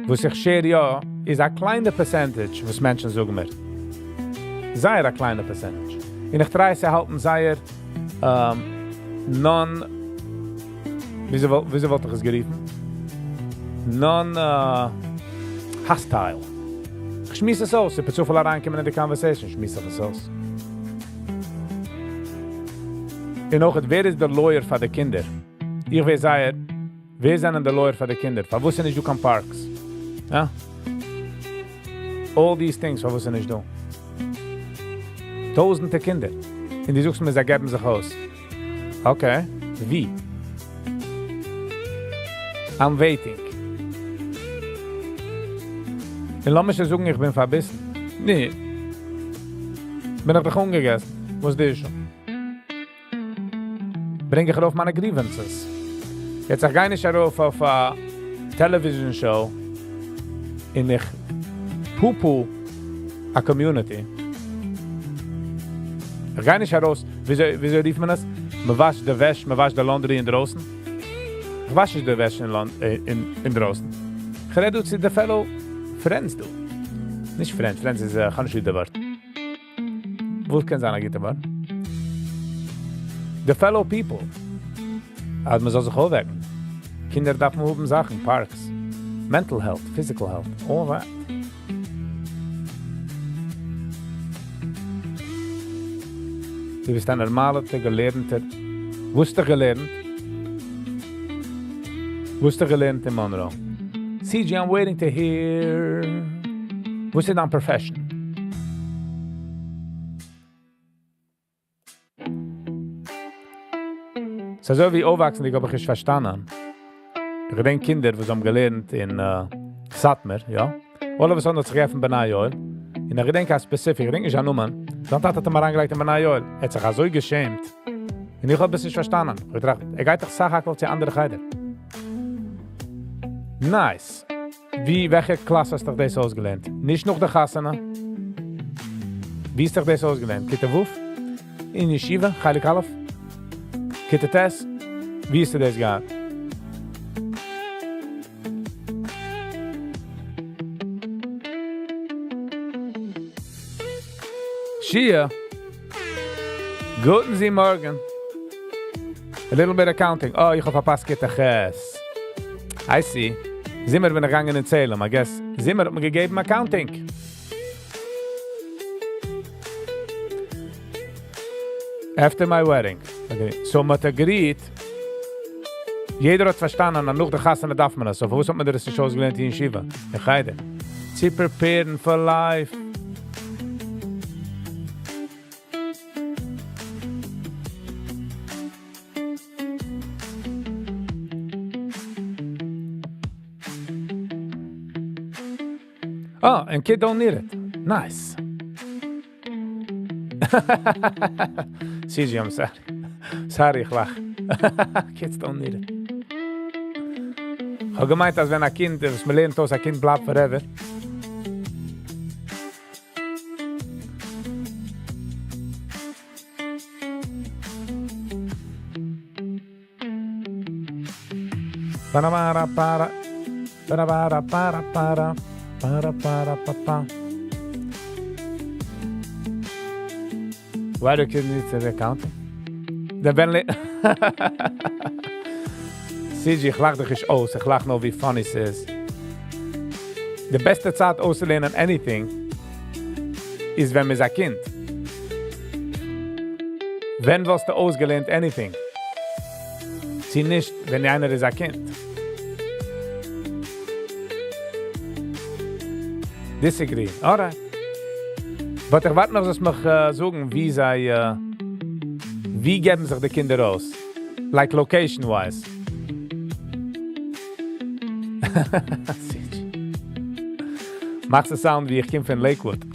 וואס איך share יא, איז א קליינע percentage, וואס מענטשן זאגן מיר. זייער א קליינע percentage. און איך try צו האלטן זייער non, וויאזוי וואלט איך עס גערופן? Non hostile. איך שמועס עס אויס, איך בין צופיל אריינגעקומען אין די conversation, שמועס איך עס אויס. און אויך, ווער איז דער lawyer פאר די קינדער? איך ווייס זייער, ווער זענען דער lawyer פאר די קינדער? פארוואס איז נישט דא קיין parks? יא? All these things, פארוואס איז נישט דא? טויזנטער קינדער. און דו זאגסט מיר, זיי געבן זיך אויס. Okay, ווי? I'm waiting. און לאמיר שוין זאגן, איך בין פארביסן. נע. בין איך דאך אנגעגעסן. וואס איז די issue? ברענג איך ארויף מיינע grievances. יעצט איך גיי נישט ארויף אויף א television show און איך poo-poo א community. איך גיי נישט ארויס, וויאזוי רופט מען עס? מען וואשט די וועש, מען וואשט די laundry אינדרויסן. איך וואש נישט די וועש אין דרויסן. איך רעד דא צו די fellow friends דא. נישט friends, friends איז, איך האב נישט ליב די ווארט. וואס קען זיין א גוטע ווארט? The fellow people. אז מען זאל זיך אויפוועקן. קינדער דארפן האבן זאכן, parks. Mental health, physical health, all that. דו ביסט א נארמאלער, געלערנטער. וואו האסטו געלערנט? וואו האסטו געלערנט אין Monroe? CG, I'm waiting to hear. וואס איז דיין profession? ס'איז אזוי ווי אויפוואקסנדיג האב איך נישט פארשטאנען. איך געדענק קינדער, וואס האבן געלערנט אין סאטמאר, יא. All of a sudden האט זיך געעפנט בני יואל. און איך געדענק א specific, איך געדענק נישט זיין נאמען. זיין טאטע האט אים אריינגעלייגט אין בני יואל. ער האט זיך אזוי געשעמט. און איך האב עס נישט פארשטאנען. איך האב געטראכט, ער גייט דאך סך הכל צו אנדערע חדר. Nice. ווי, וועלכע class האסטו דאס אויסגעלערנט? נישט נאך די חתונה? ווי האסטו דאס אויסגעלערנט? כיתה ו'? אין ישיבה? חלק א'? כיתה ט'? ווי האסטו דאס געהאט? Shia. גוטן זי מארגן. A little bit of accounting. Oh, איך האב פארפאסט כיתה ח'. I see. זומער בין איך געגאנגען אין צעהלים. I guess זומער האט מען געגעבן accounting. After my wedding. Okay. So מ'האט agreed. יעדער האט פארשטאנען, אז נאך די חתונה דארף מען עס. So וואס האט מען דאס נישט אויסגעלערנט אין ישיבה? אין חדר. צו prepare ן for life. Oh, and kid don't need it. Nice. CG, I'm sorry. Sorry, איך לאך. Kids don't need it. איך האב געמיינט, אז ווען א קינד, וואס מען לערנט אויס, א קינד בלייבט forever. Para para para. Ba-da-ba-da-ba-da-ba-da. Ba-da-ba-da-ba-ba. Why do kids need to be accounting? דער ווען CG, איך לאך דיך נישט אויס, איך לאך נאר ווי funny ס'איז. די בעסטע צייט אויסצולערנען anything איז ווען מ'איז א קינד. ווען וואלסטו אויסגעלערנט anything? צי נישט ווען איינער איז א קינד? Disagree. Alright. But איך ווארט נאך זאלסט מיך זאגן ווי זיי ווי געבן זיך די קינדער אויס? Like location wise. מאכסט א sound ווי איך קום פון Lakewood.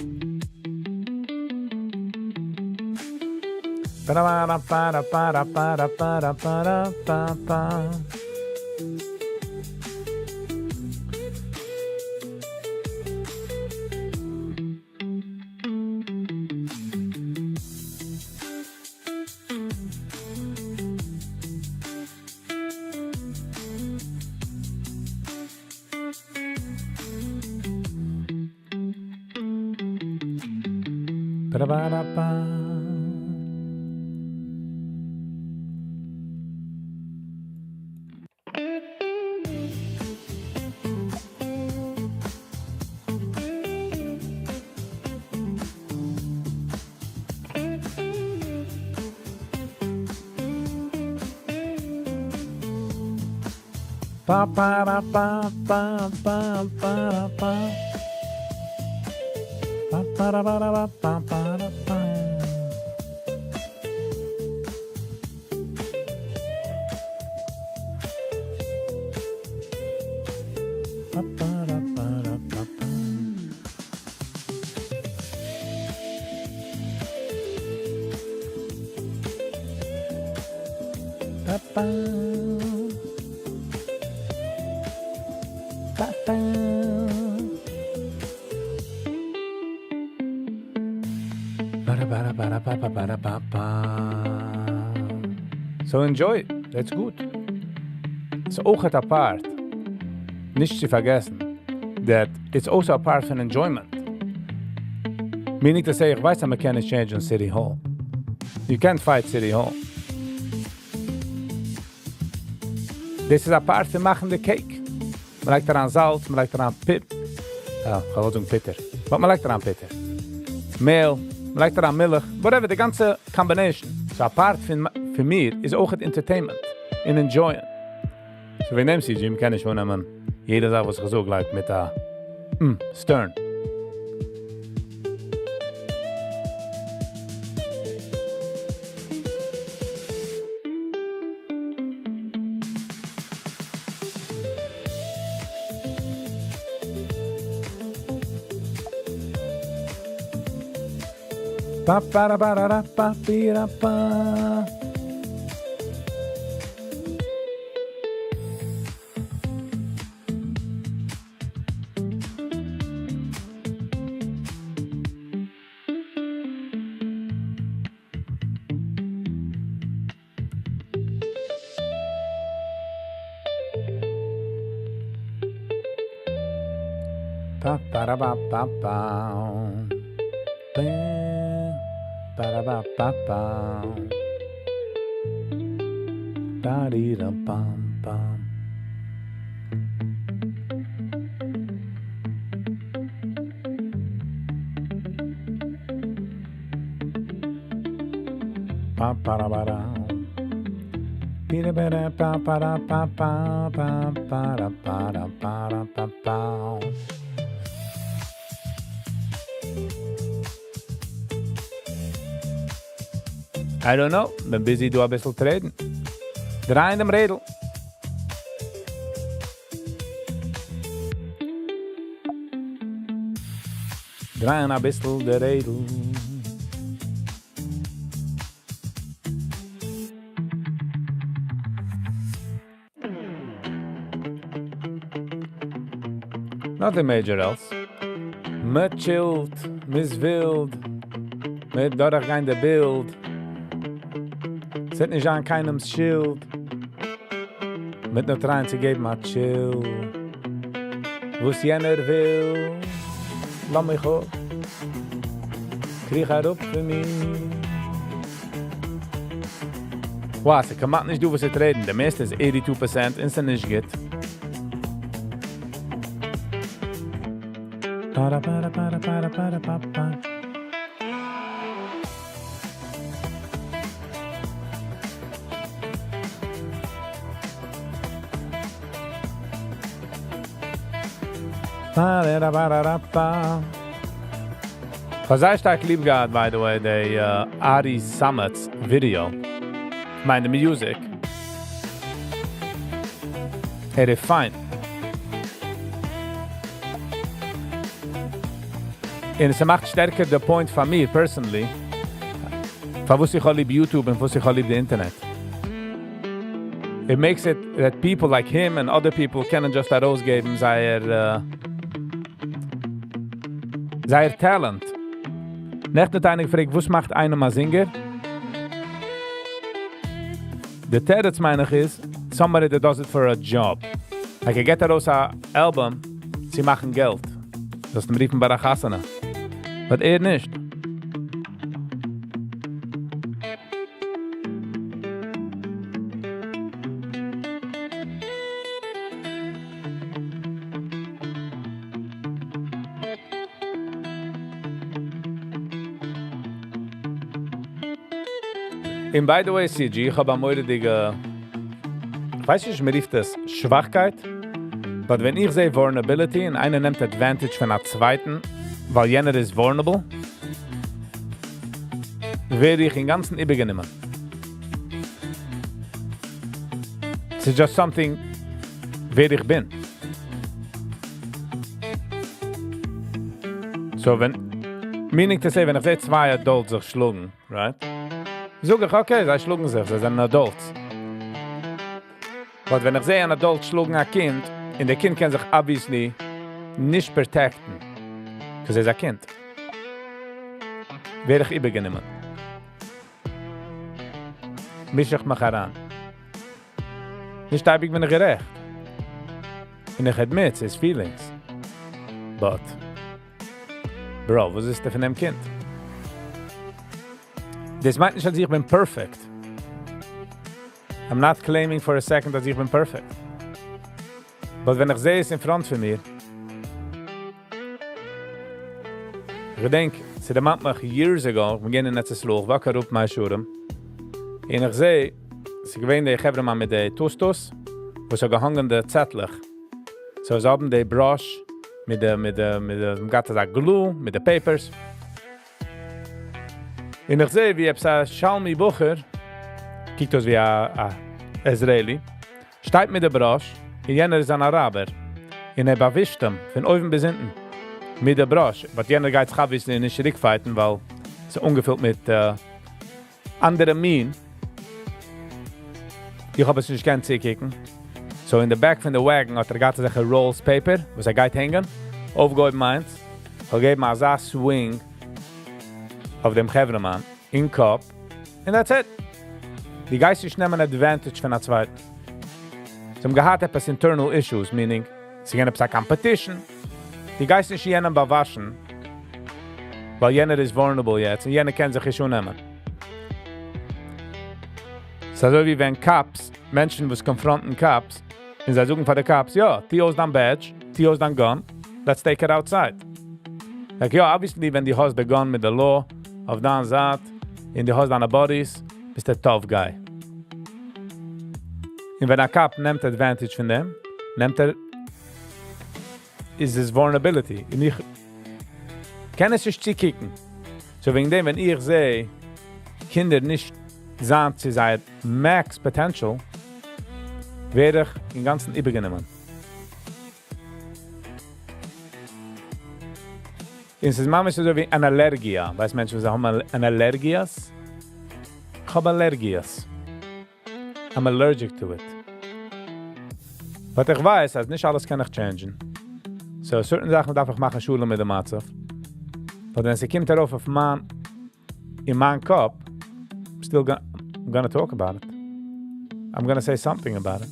Pa pa ra pa pa pa pa ra pa. Pa pa ra pa ra pa pa pa ra pa. Pa pa ra pa ra pa pa. Pa pa. Pa pa. Ba ba ba ba ba ba ba ba. So enjoy it. That's good. ס'איז אויך א part. נישט צו פארגעסן that it's also a part פון enjoyment. Meaning to say, איך ווייס אז מ'קען נישט change City Hall. You can't fight City Hall. דאס איז א part פון מאכן די cake. מ'לייגט אריין זאלץ, מ'לייגט אריין פיפ. אה, איך וואלט זאגן פיטער. But מ'לייגט אריין פיטער. מעל, מ'לייגט אריין מילך, whatever, די גאנצע combination. So א part פון, פון מיר איז אויך entertainment און enjoying. So וועגן דעם CG, מ'קען נישט אננעמען יעדע זאך וואס איך זאג like מיט א stern. Pa pa ra ba ra ra pa pi ra pa. Pa pa ra ba pa pa. Pa pa ra ba pa pa. Pa di dum pam pam. Pa pa ra ba ra. Pi da ba da pa pa ra pa pa pa pa ra pa ra pa ra pa pa. I don't know, בין busy דא א ביסל trade ן. דרייען דעם רעדל. דרייען א ביסל די רעדל. Nothing major else. מ'chill ט, מ'איז ווילד, מ'דורכגיין די בילד. ס'וועט נישט זיין קיינעמס שולד. מיט נאר try ען צו געבן א chill. וואס יענער וויל, לאז מיך אפ, קריך אראפ פון מיר. Wow, ס'כמעט נישט דא וואס צו trade ן, די מערסטע איז 82 percent, און ס'נישט גוט. Para para para para para pa pa. Pa ra pa ra pa. כ'האב זייער שטארק ליב געהאט, by the way, די Ari Samet's video. כ'מיין, די music. ער איז פיין. און עס מאכט שטערקער די point פאר מיר, personally, פארוואס איך האב ליב YouTube און פארוואס איך האב ליב די אינטערנעט. It makes it that people like him and other people קענען just ארויסגעבן זייער, זייער talent. נעכטן האט איינער געפרעגט, וואס מאכט איינעם א singer? די תירוץ מיין איך איז, somebody that does it for a job. Like ער געט ארויס א album צו מאכן געלט. דאס אים רופן ביי א חתונה. But ער נישט. און by the way, CG, איך האב א מורא'דיגע, איך ווייס נישט, מ'רופט עס שוואכקייט, but ווען איך זע vulnerability און איינער נעמט advantage פון א צווייטן, ווייל יענער איז vulnerable, ווער איך אינגאנצן איבערגענומען. It's just something ווער איך בין. So ווען, meaning to say, ווען איך זע צוויי adults זיך שלאגן, right? זאג איך, okay, זיי שלאגן זיך, זיי זענען adults. But ווען איך זע אן adult שלאגן א קינד, און דער קינד קען זיך obviously נישט protect ן, because ער איז א קינד, ווער איך איבערגענומען. מיש איך מיך אריין. נישט אייביג בין איך גערעכט. און איך admit, ס'איז feelings. But, bro, וואס איז דער פון דעם קינד? דאס מיינט נישט, אז איך בין perfect. I'm not claiming for a second אז איך בין perfect. But ווען איך זע עס in front פון מיר, איך געדענק, ס'דערמאנט מיך years ago, איך בין געווען אין ארץ ישראל, איך walk אראפ מאה שערים, און איך זע, ס'איז געווען דער חברה-מאן מיט די טוסטוס, וואס האט געהאנגען די צעטלעך. So, זיי האבן די brush מיט די, מ'געט אזא glue, מיט די papers. און איך זע, ווי עפעס א שלמי בחור, קוקט אויס ווי א Israeli, שטייט מיט די brush, און יענער איז אן אראבער. און ער באווישט אים, פון אויבן ביז אונטן, מיט די brush. But יענער גייט זיך obviously נישט צוריקfight ן, ווייל ס'איז אנגעפילט מיט אנדערע מין. איך האב עס נישט געקענט צוקוקן. So in the back פון די wagon האט ער געהאט אזעלכע rolls paper, וואס ער גייט הענגען. אויפגעהויבן איינס. האט געגעבן אזא swing אויף דעם חברה-מאן אין קאפ. And that's it. דו גייסט נישט נעמען advantage פון א צווייטן. זיי האבן געהאט עפעס internal issues, meaning, ס'איז געווען עפעס א competition. דו גייסט נישט יענעם באוואשן, ווייל יענער איז vulnerable יעצט און יענער קען זיך נישט אננעמען. ס'איז אזוי ווי ווען cops, מענטשן וואס confront ן cops, און זיי זאגן פאר די cops, יא, טו אויס דיין badge, טו אויס דיין gun, let's take it outside. Like, יא, obviously, ווען דו האסט די gun מיט די law אויף דיין זייט, און דו האסט דיינע buddies, ביסטו tough guy. און ווען א cop נעמט advantage פון דעם, נעמט ער איז עס vulnerability. און איך קען עס נישט צוקוקן. So וועגן דעם, ווען איך זע קינדער נישט זיין צו זייער max potential, ווער איך אינגאנצן איבערגענומען. און עס איז ממש אזוי ווי אן אלערגיע. ווייסט מענטשן, וואס האבן אן אלערגיעס? איך האב אלערגיעס. I'm allergic to it. But איך ווייס, אז נישט אלעס קען איך change ן. So, certain זאכן דארף איך מאכן שלום מיט דעם מצב. But ווען ס'קומט ארויף אויף מיין, אין מיין קאפ, I'm still I'm gonna talk about it. I'm gonna say something about it.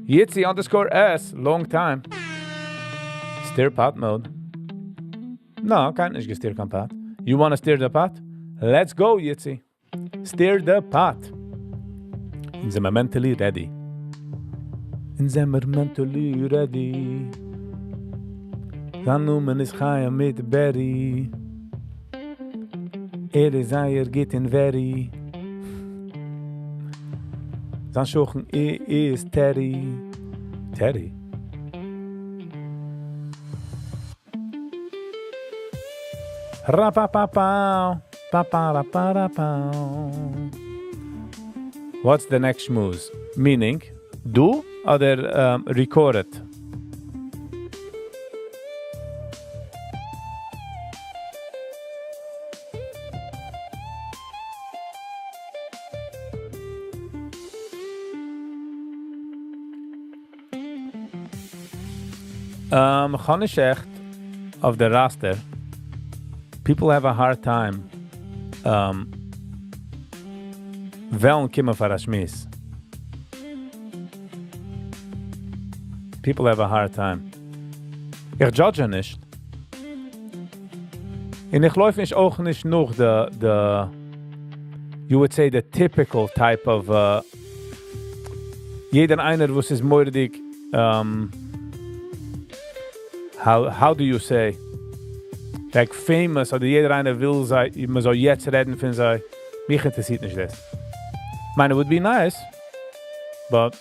Yitzi_S, long time. Stir pot mode. No, קיינער נישט גע stir קיין pot. You want to stir the pot? Let's go, Yitzi. Stir the pot. אונז זעמיר mentally ready. אונז זעמיר mentally ready. זיין נאמען איז חיים מיט Berry. ער איז זייער גוט אין very. זיין שכן איז Terry. Terry? Ra-pa-pa-pow. Pa-pa-ra-pa-ra-pow. What's the next שמועס? Meaning, דא אדער record it? כ'האב נישט עכט אויף די roster. People have a hard time וועלן קומען פאר א שמועס. People have a hard time. איך judge נישט. און איך לויף נישט אויך נישט נאך the, you would say, the typical type of יעדער איינער וואס איז מורא'דיג, how do you say, like famous, אדער יעדער איינער וויל זיי, מען זאל יעצט רעדן פון זיי. מיך אינטערעסירט נישט דאס. מיין, it would be nice, but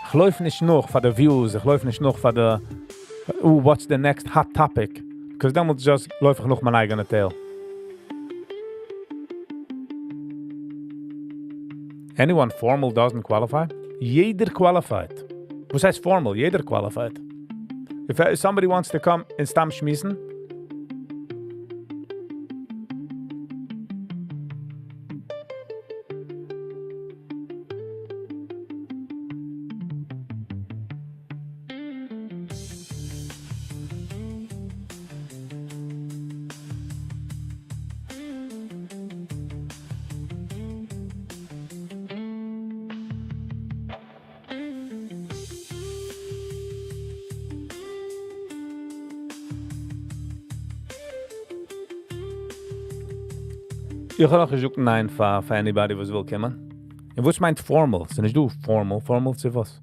איך לויף נישט נאך פאר the views, איך לויף נישט נאך פאר the, oh, what's the next hot topic? Because דעמאלטס just לויף איך נאך מיין אייגענע tail. Anyone formal doesn't qualify? יעדער qualified. וואס הייסט formal? יעדער qualified. If somebody wants to come און סתם שמועסן, איך האב נאך געזאגט ניין פאר anybody וואס וויל קומען. און וואס מיינט formal? ס'איז נישט דא formal. Formal צו וואס?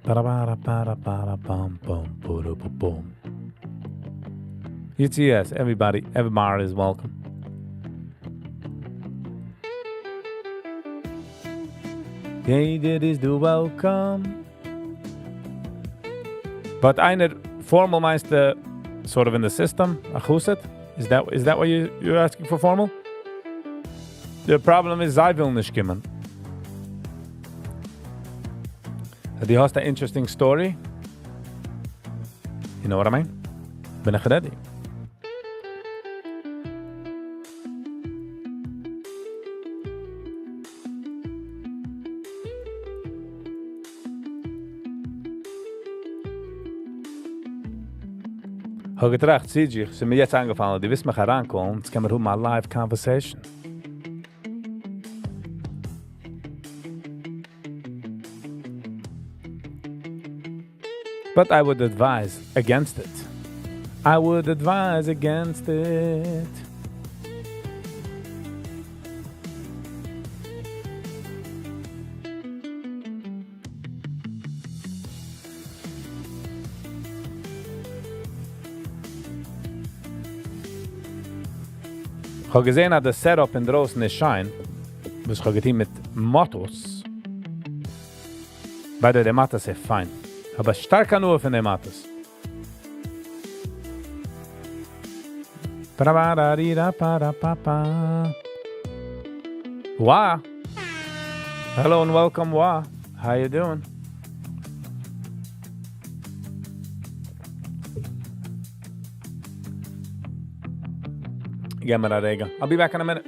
Para para para pam pam puru pu pum. UTS, everybody, everybody is welcome. יעדער איז דא welcome. But איינער formal מיינסטו sort of in the system, א חסיד? Is that what you're asking for formal? The problem is, זיי ווילן נישט קומען. דו האסט an interesting story? You know what I mean? בין איך ready. האב געטראכט, CG, ס'איז מיר יעצט איינגעפאלן, דו ווילסט מיך אריינקומען, יעצט קען מען האבן א live conversation. But I would advise against it. I would advise against it. איך האב געזען, אז דער setup אין דרויסן איז שיין. וואס איך האב געטון מיט מאטאס. By the way, די מאטאס איז פיין. אבער שטארק הנאה פון די מאטאס. Ba-da-ba-da-dee-da-ba-da-ba-ba. Wow. Hello and welcome, Wa. How you doing? גיב מיר א רגע. I'll be back in a minute.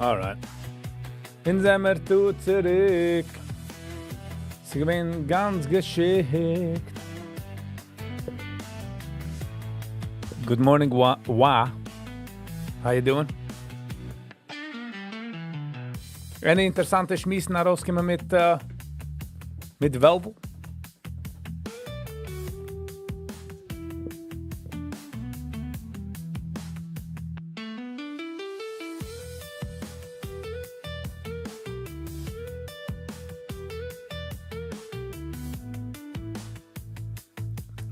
Alright. אונז זעמיר דא צוריק. ס'איז געווען גאנץ געשיקט. Good morning, Wa. Wa. How you doing? Any אינטערעסאנטע שמועסן ארויסגעקומען מיט, מיט וועלוול?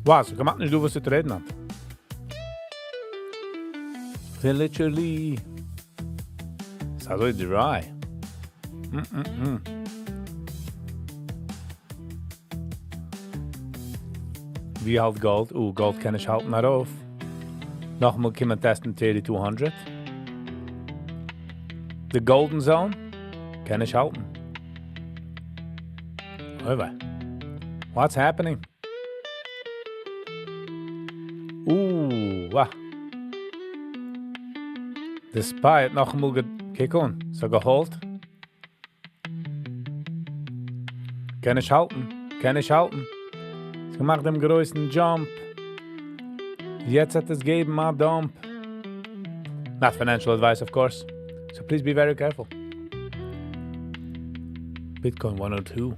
Wow, ס'איז כמעט נישט דא וואס צו רעדן היינט. ס'איז literally ס'איז אזוי dry. ווי האלט gold? Oh, gold קען נישט האלטן ארויף. נאכאמאל קומען test ן 3200. The golden zone קען נישט האלטן. אוי וויי. What's happening? Wow. The SPY האט נאכאמאל קוק אן. ס'האט געהאלט. קען נישט האלטן. קען נישט האלטן. ס'האט געמאכט דעם גרויסן jump. יעצט האט עס געגעבן א dump. Not financial advice, of course. So please be very careful. Bitcoin 102.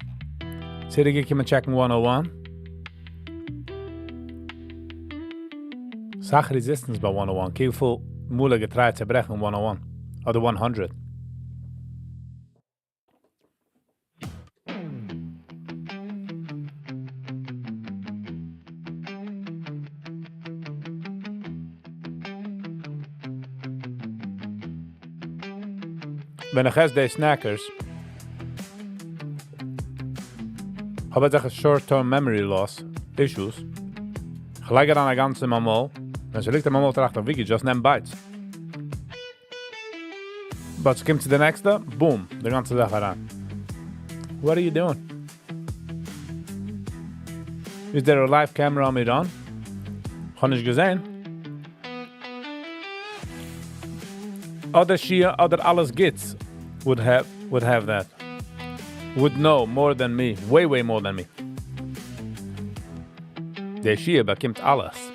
צוריקגעקומען check ן 101. אסאך resistance ביי 101. וויפיל מאל גע try ט צו ברעכן 101. אדער 100. ווען איך עס די Snackers, האב איך short-term memory loss issues. איך לייג אריין א גאנצע אין מיין מויל. ווען ס'ליגט אין מיין מויל, טראכט איך, וויכי, just נעם bites. But ס'קומט צו די נעקסטע, boom, די גאנצע זאך אריין. What are you doing? Is there a live camera on Miron? איך האב נישט געזען. אדער Shia, אדער אלעס גוטס would have that. Would know more than me. Way, way more than me. דער Shia באקומט אלעס.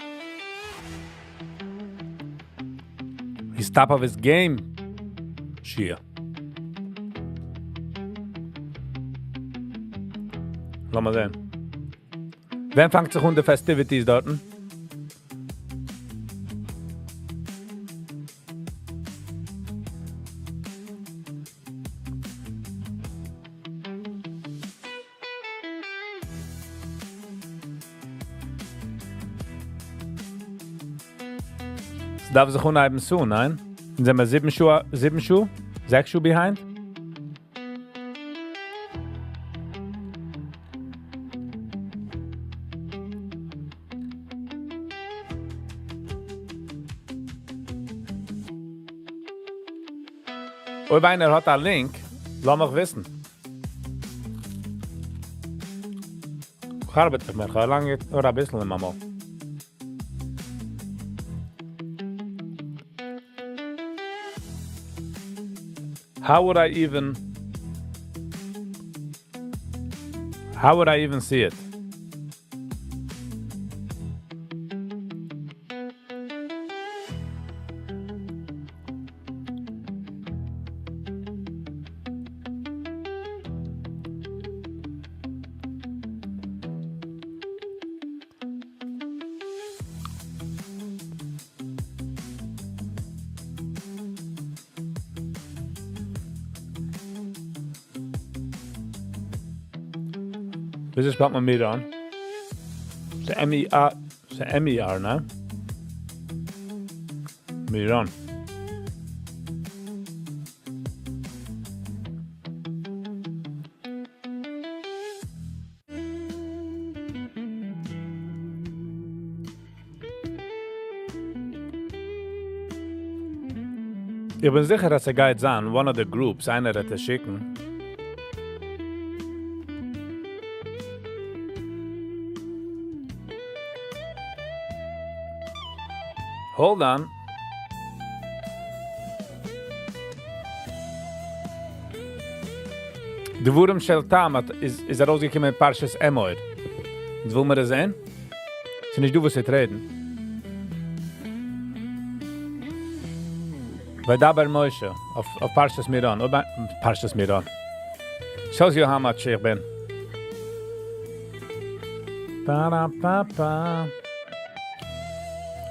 He's top of his game, Shia. לאמיר זען. ווען פאנגט זיך אן די festivities דארט? עס דארף זיך אנהייבן soon, ניין? זענען מיר 7 שעה, 7 שעה? 6 שעה behind? אויב איינער האט א link, לאז מיך וויסן. איך ארבעט נישט מער, איך האב לאנג נאר א ביסל אין מיין מויל. How would I even see it? וויאזוי spell ט מען מירון? ס'איז M-E-R, ס'איז M-E-R, נע? מירון. איך בין זיכער, אז ער גייט זיין, one of the groups, איינער וועט עס שיקן. Hold on. דברים של טעם האט איז איז ארויסגעקומען פרשת אמור. אונז וויל מיר עס זען? ס'איז נישט דא וואס צו רעדן. וידבר משה אויף אויף פרשת מירון, אויב פרשת מירון. Shows you how much איך בין. פא-רא-פא-פא.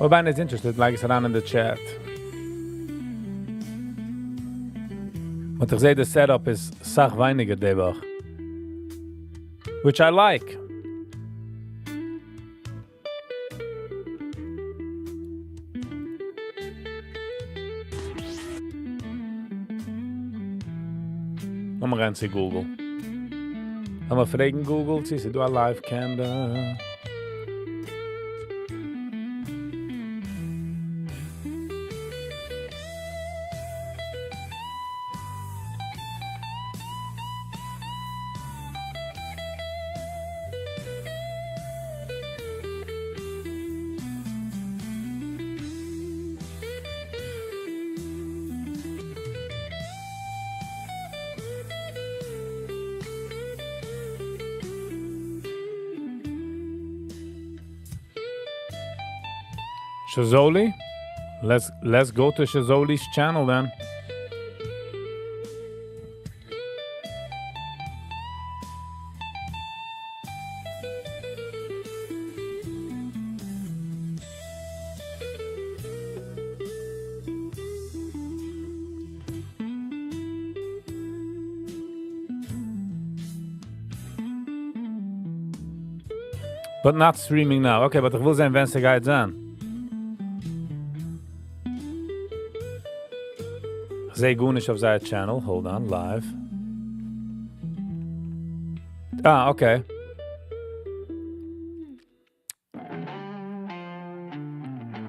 אויב איינער איז interested, לייג עס אריין אין די chat. און איך זע, די setup איז סאך ווייניגער די וואך. Which I like. לאמיר גיין צו Google. לאמיר פרעגן Google, צו ס'איז דא א live camera. Shazoli? Let's go to Shazoli's channel then. But not streaming now. Okay, but איך וויל זען, ווען ס'גייט זיין. איך זע גארנישט אויף זייער channel. Hold on, live. Ah, okay.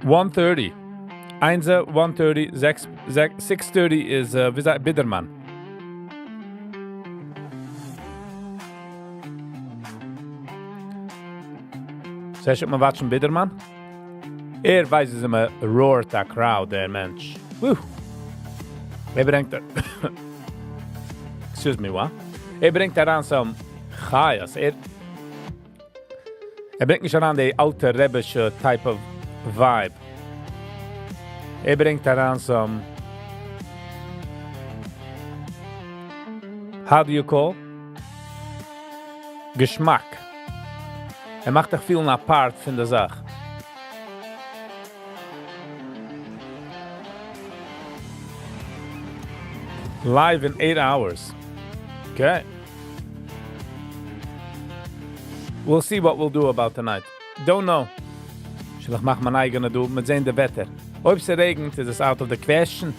1:30. איינס, 1:30, 6, 6:30 איז, ווי זאגט, בידערמאן. זאל איך מאל watch ן בידערמאן? ער ווייסט, אז ער roared א crowd, דער מענטש. Woo. ער ברענגט Excuse me, what? ער ברענגט אריין some חיות. ער ברענגט נישט אריין די אלטע רבישע type of vibe. ער ברענגט אריין some how do you call? געשמאק. ער מאכט דיך feel ן א part פון דער זאך. Live in 8 hours. Okay. We'll see what we'll do about tonight. Don't know. זאל איך מאכן מיין אייגענע דא, מיר זען די וועטער. אויב עס רעגנט, איז עס out of the question.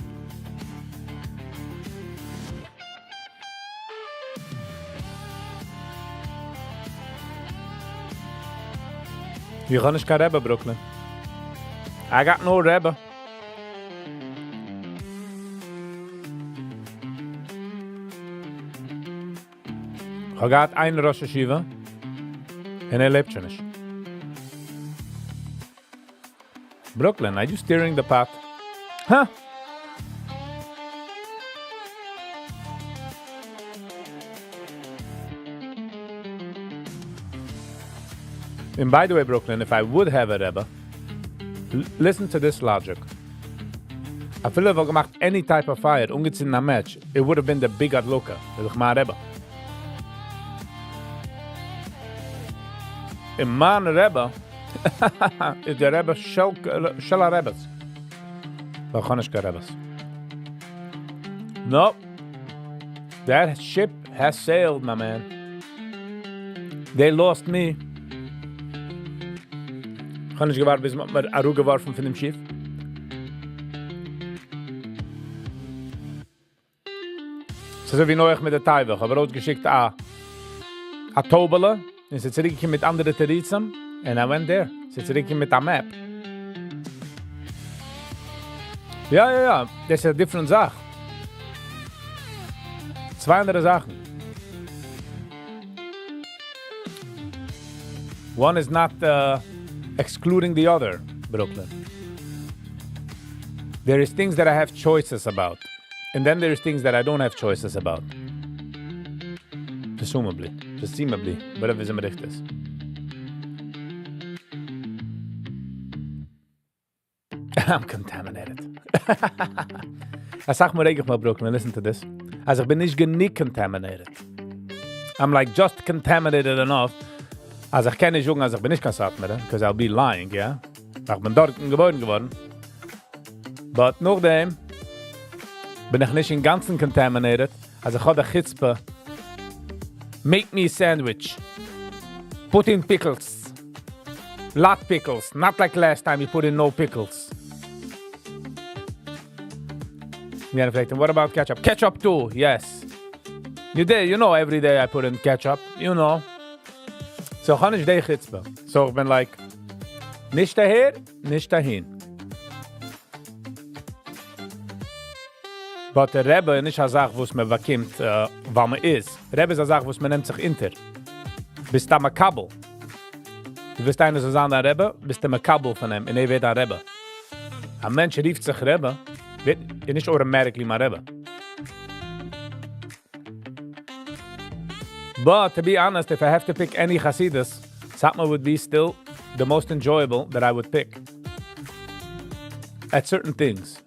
איך האב נישט קיין רבי, Brooklyn. I got no Rebbe. איך האב געהאט איין ראש ישיבה און ער לעבט שוין נישט. Brooklyn, are you stirring the pot? Huh? And by the way, Brooklyn, if I would have a Rebbe, listen to this logic. אפילו וואלט געמאכט any type of fire, אנגעצינדן א match, it would have been the big הדלקה. דאס איז מיין רבי. און מיין רבי איז דער רבי של, של הרביס. ווייל איך נישט קיין רביס. Nope. That ship has sailed, my man. They lost me. איך האב נישט געווארט, ביז מ'האט מיר אראפגעווארפן פון דעם שיף. ס'איז אזוי ווי נח מיט דער תיבה. איך האב ארויסגעשיקט א, א טויבעלע. און ס'איז צוריקגעקומען מיט אנדערע תירוצים. And I went there. ס'איז צוריקגעקומען מיט א map. יא, יא, יא. דאס איז א different זאך. צוויי אנדערע זאכן. One is not excluding the other, Brooklyn. There is things that I have choices about. And then there's things that I don't have choices about. Presumably. Presumably. Whatever וויאזוי מ'רופט עס. I'm contaminated. אסאך מאל רעג איך מיך, Brooklyn, listen to this. אז איך בין נישט גענוג contaminated. I'm like just contaminated enough. אז איך קען נישט זאגן אז איך בין נישט קיין סאטמארער, because I'll be lying, yeah? איך בין דארט געבוירן געווארן. But נאכדעם בין איך נישט אינגאנצן contaminated, אז איך האב די חוצפה. Make me a sandwich. Put in pickles. Lot pickles. Not like last time you put in no pickles. יענער פרעגט אים, what about ketchup? Ketchup too, yes. You did, you know every day I put in ketchup, you know. So איך האב נישט די חוצפה. So איך בין like, נישט אהער, נישט אהין. But דער רבי איז נישט א זאך וואס מען באקומט, ווייל מען איז. רבי איז א זאך וואס מען נעמט זיך אונטער. ביסט א מקבל. דו ווילסט איינער זאל זיין דיין רבי, ביסטו מקבל פון אים, און ער ווערט דיין רבי. א מענטש רופט זיך רבי, ווערט ער נישט automatically מיין רבי. But to be honest, if I have to pick any חסידות, Satmar would be still the most enjoyable that I would pick. At certain things.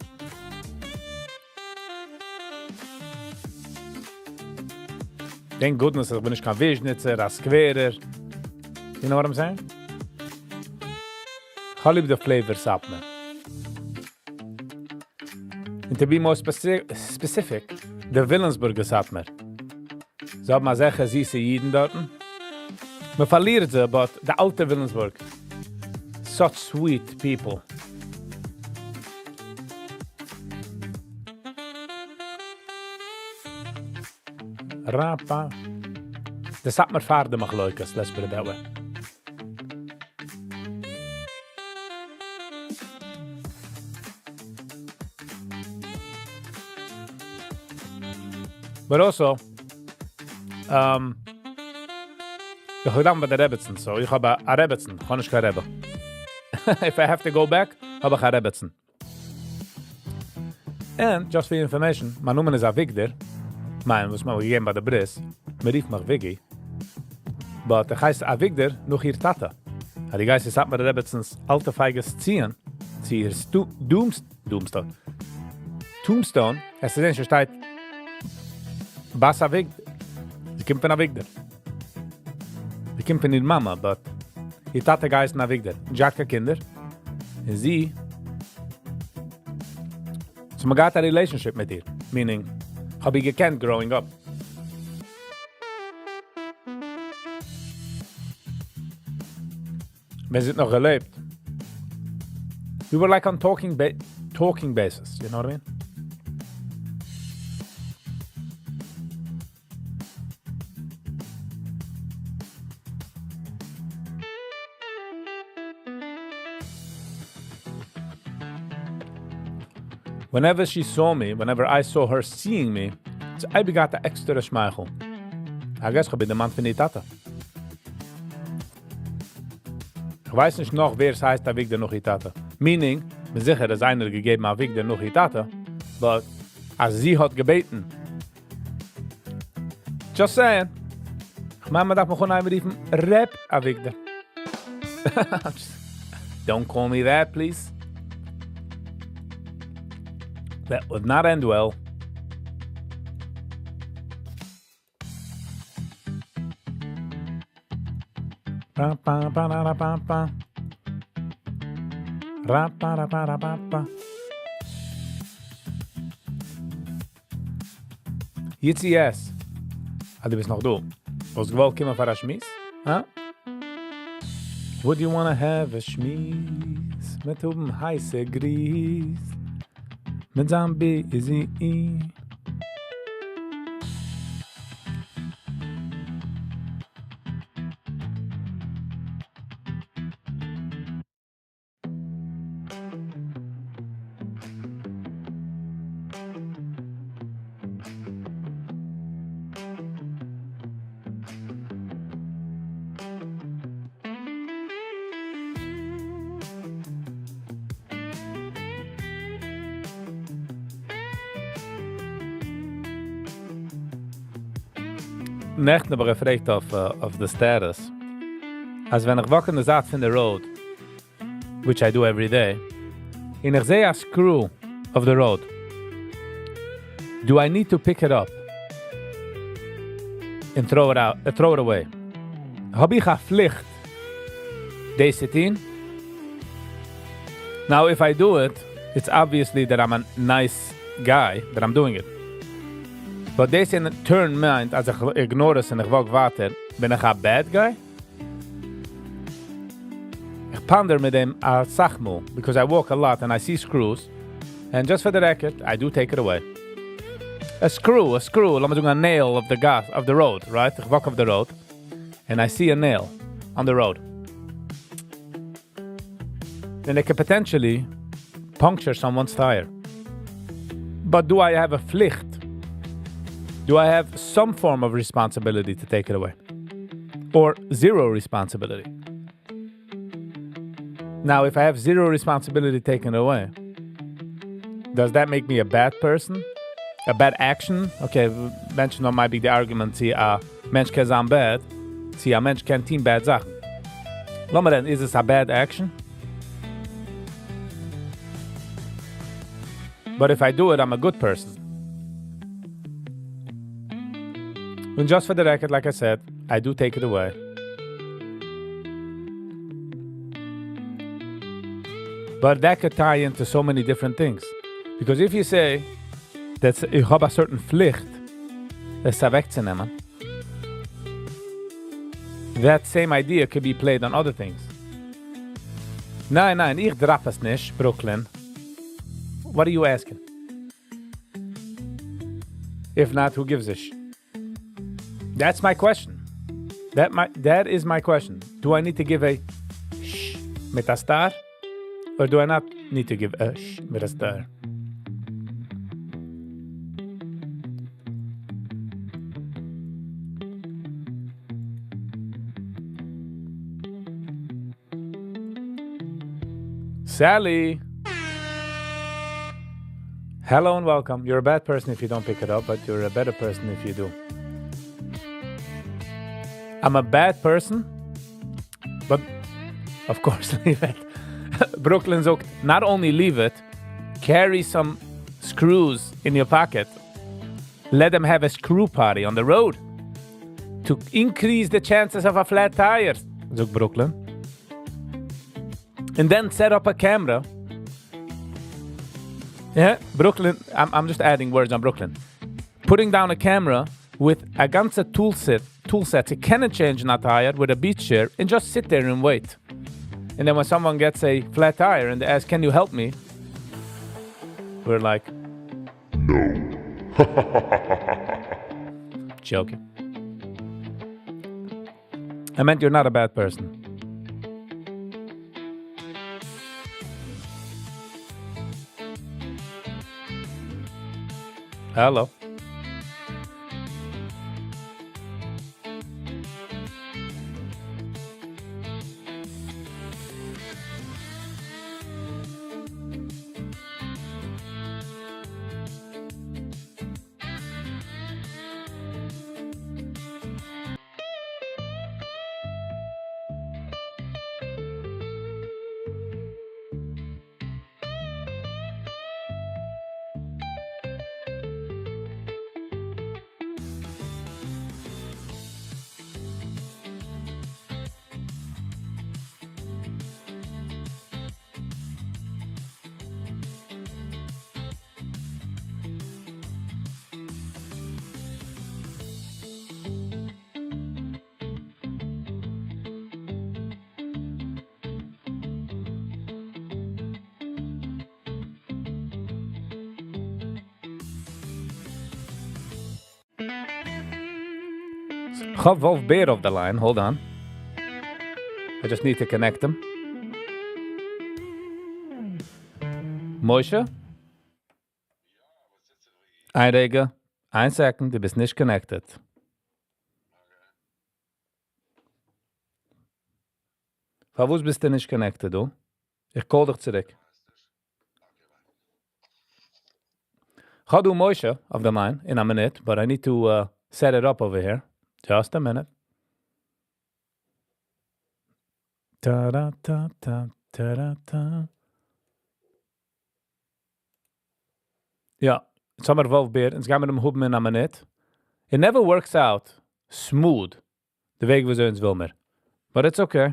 Thank goodness איך בין נישט קיין וויזשניצער, א סקווערער. You know what I'm saying? כ'האב ליב די flavor סאטמאר. און to be more specific, די וויליאמסבורגער סאטמאר. זיי האבן אזעלכע זיסע אידן דארטן. מען פארלירט זיי, but די אלטע וויליאמסבורג. Such sweet people. רפה. די סאטמאר פאר די מחלוקת, let's put it that way. But also, איך האב געדאווענט ביי די רעבעצן, so איך האב א רעבעצן, איך האב נישט קיין רבי. If I have to go back, האב איך א רעבעצן. And, just for your information, מיין נאמען איז אביגדור, מיין וואס מען האט געגעבן ביי די ברית, מען רופט מיך וויגי, but איך הייס אביגדור נאך איר טאטע. אז דו גייסט צו סאטמארער רעבעצנ'ס אלטע פייגעס ציון, צו איר doomstone, tombstone, וועסטו זען ס'שטייט בת אביגדור. זי קומט פון אביגדור. זי קומט פון איר מאמע, but איר טאטע געהייסן אביגדור. נישט געהאט קיין קינדער. און זי, so מ'האט געהאט א relationship מיט איר. Meaning, כ'האב איר געקענט growing up. ווען זי האט נאך געלעבט. We were like on talking basis, you know what I mean? Whenever she saw me, whenever I saw her seeing me, האט זי אייביג געהאט א עקסטערע שמייכל. I guess כ'האב איר דערמאנט פון איר טאטע. כ'ווייס נישט נאך ווער ס'הייסט אביגדור נאך איר טאטע. Meaning, כ'בין זיכער אז איינער האט געגעבן אביגדור נאך איר טאטע, but אז זי האט געבעטן. Just saying. כ'מיין מ'דארף מיך אנהייבן רופן ר' אביגדור. Don't call me that please. That would not end well. יצי עס. אז דו ביסט נאך דא. וואלסט געוואלט קומען פאר א שמועס? הא? Would you wanna have a שמועס? מיט האבן הייסע גריס. מיט זיין busy. נעכטן האב איך געפרעגט אויף אויף די status, אז ווען איך walk אין די זייט פון די road, which I do every day, און איך זע א screw אויף די road, do I need to pick it up and throw it out, throw it away? האב איך א פליכט דאס צו טון? Now if I do it, it's obviously that I'm a nice guy that I'm doing it. But דאס in turn מיינט אז איך ignore עס און איך walk ווייטער, בין איך א bad guy? איך ponder מיט דעם א סאך מאל, because I walk a lot and I see screws, and just for the record, I do take it away. A screw, a screw, לאמיר זאגן a nail of the gas, of the road, right? איך walk off the road, and I see a nail on the road. Then it could potentially puncture someone's tire. But do I have a פליכט? Do I have some form of responsibility to take it away? Or zero responsibility? Now, if I have zero responsibility taken away, does that make me a bad person? A bad action? Okay, מענטשן might be the argument, צי א מענטש קען זיין bad, צי א מענטש קען טון bad זאכן. לאמיר רעדן, איז עס a bad action? But if I do it, I'm a good person. And just for the record, like I said, I do take it away. But that could tie into so many different things. Because if you say that איך האב a certain פליכט, עס אוועקצונעמען, that same idea could be played on other things. ניין, ניין, איך drop עס נישט, Brooklyn. What are you asking? If not, who gives a sh? That's my question. That is my question. Do I need to give a sh מיט א star? Or do I not need to give a sh מיט א star? Sally! Hello and welcome. You're a bad person if you don't pick it up, but you're a better person if you do. I'm a bad person, but of course leave it. Brooklyn זאגט, not only leave it, carry some screws in your pocket. Let them have a screw party on the road to increase the chances of a flat tire, זאגט Brooklyn. And then set up a camera. Yeah, Brooklyn, I'm just adding words on Brooklyn. Putting down a camera with a ganze tool set to can change a tire with a beach chair and just sit there and wait. And then when someone gets a flat tire and they ask, can you help me? We're like, No. Joking. I meant you're not a bad person. Hello. כ'האב Wolf Bear off the line, hold on. I just need to connect him. Moshe? איין רגע, איין second, דו ביסט נישט connected. פארוואס ביסטו נישט connected, דו? איך call דיך צוריק. כ'האב דא Moshe off the line in a minute, but I need to set it up over here. Just a minute. Ta da ta ta ta da ta. יא, יעצט האמיר וואלף בער, אונז גיימיר אים האבן אין א מינוט. It never works out smooth, די וועג וויאזוי אונז וויל מיר. But it's okay.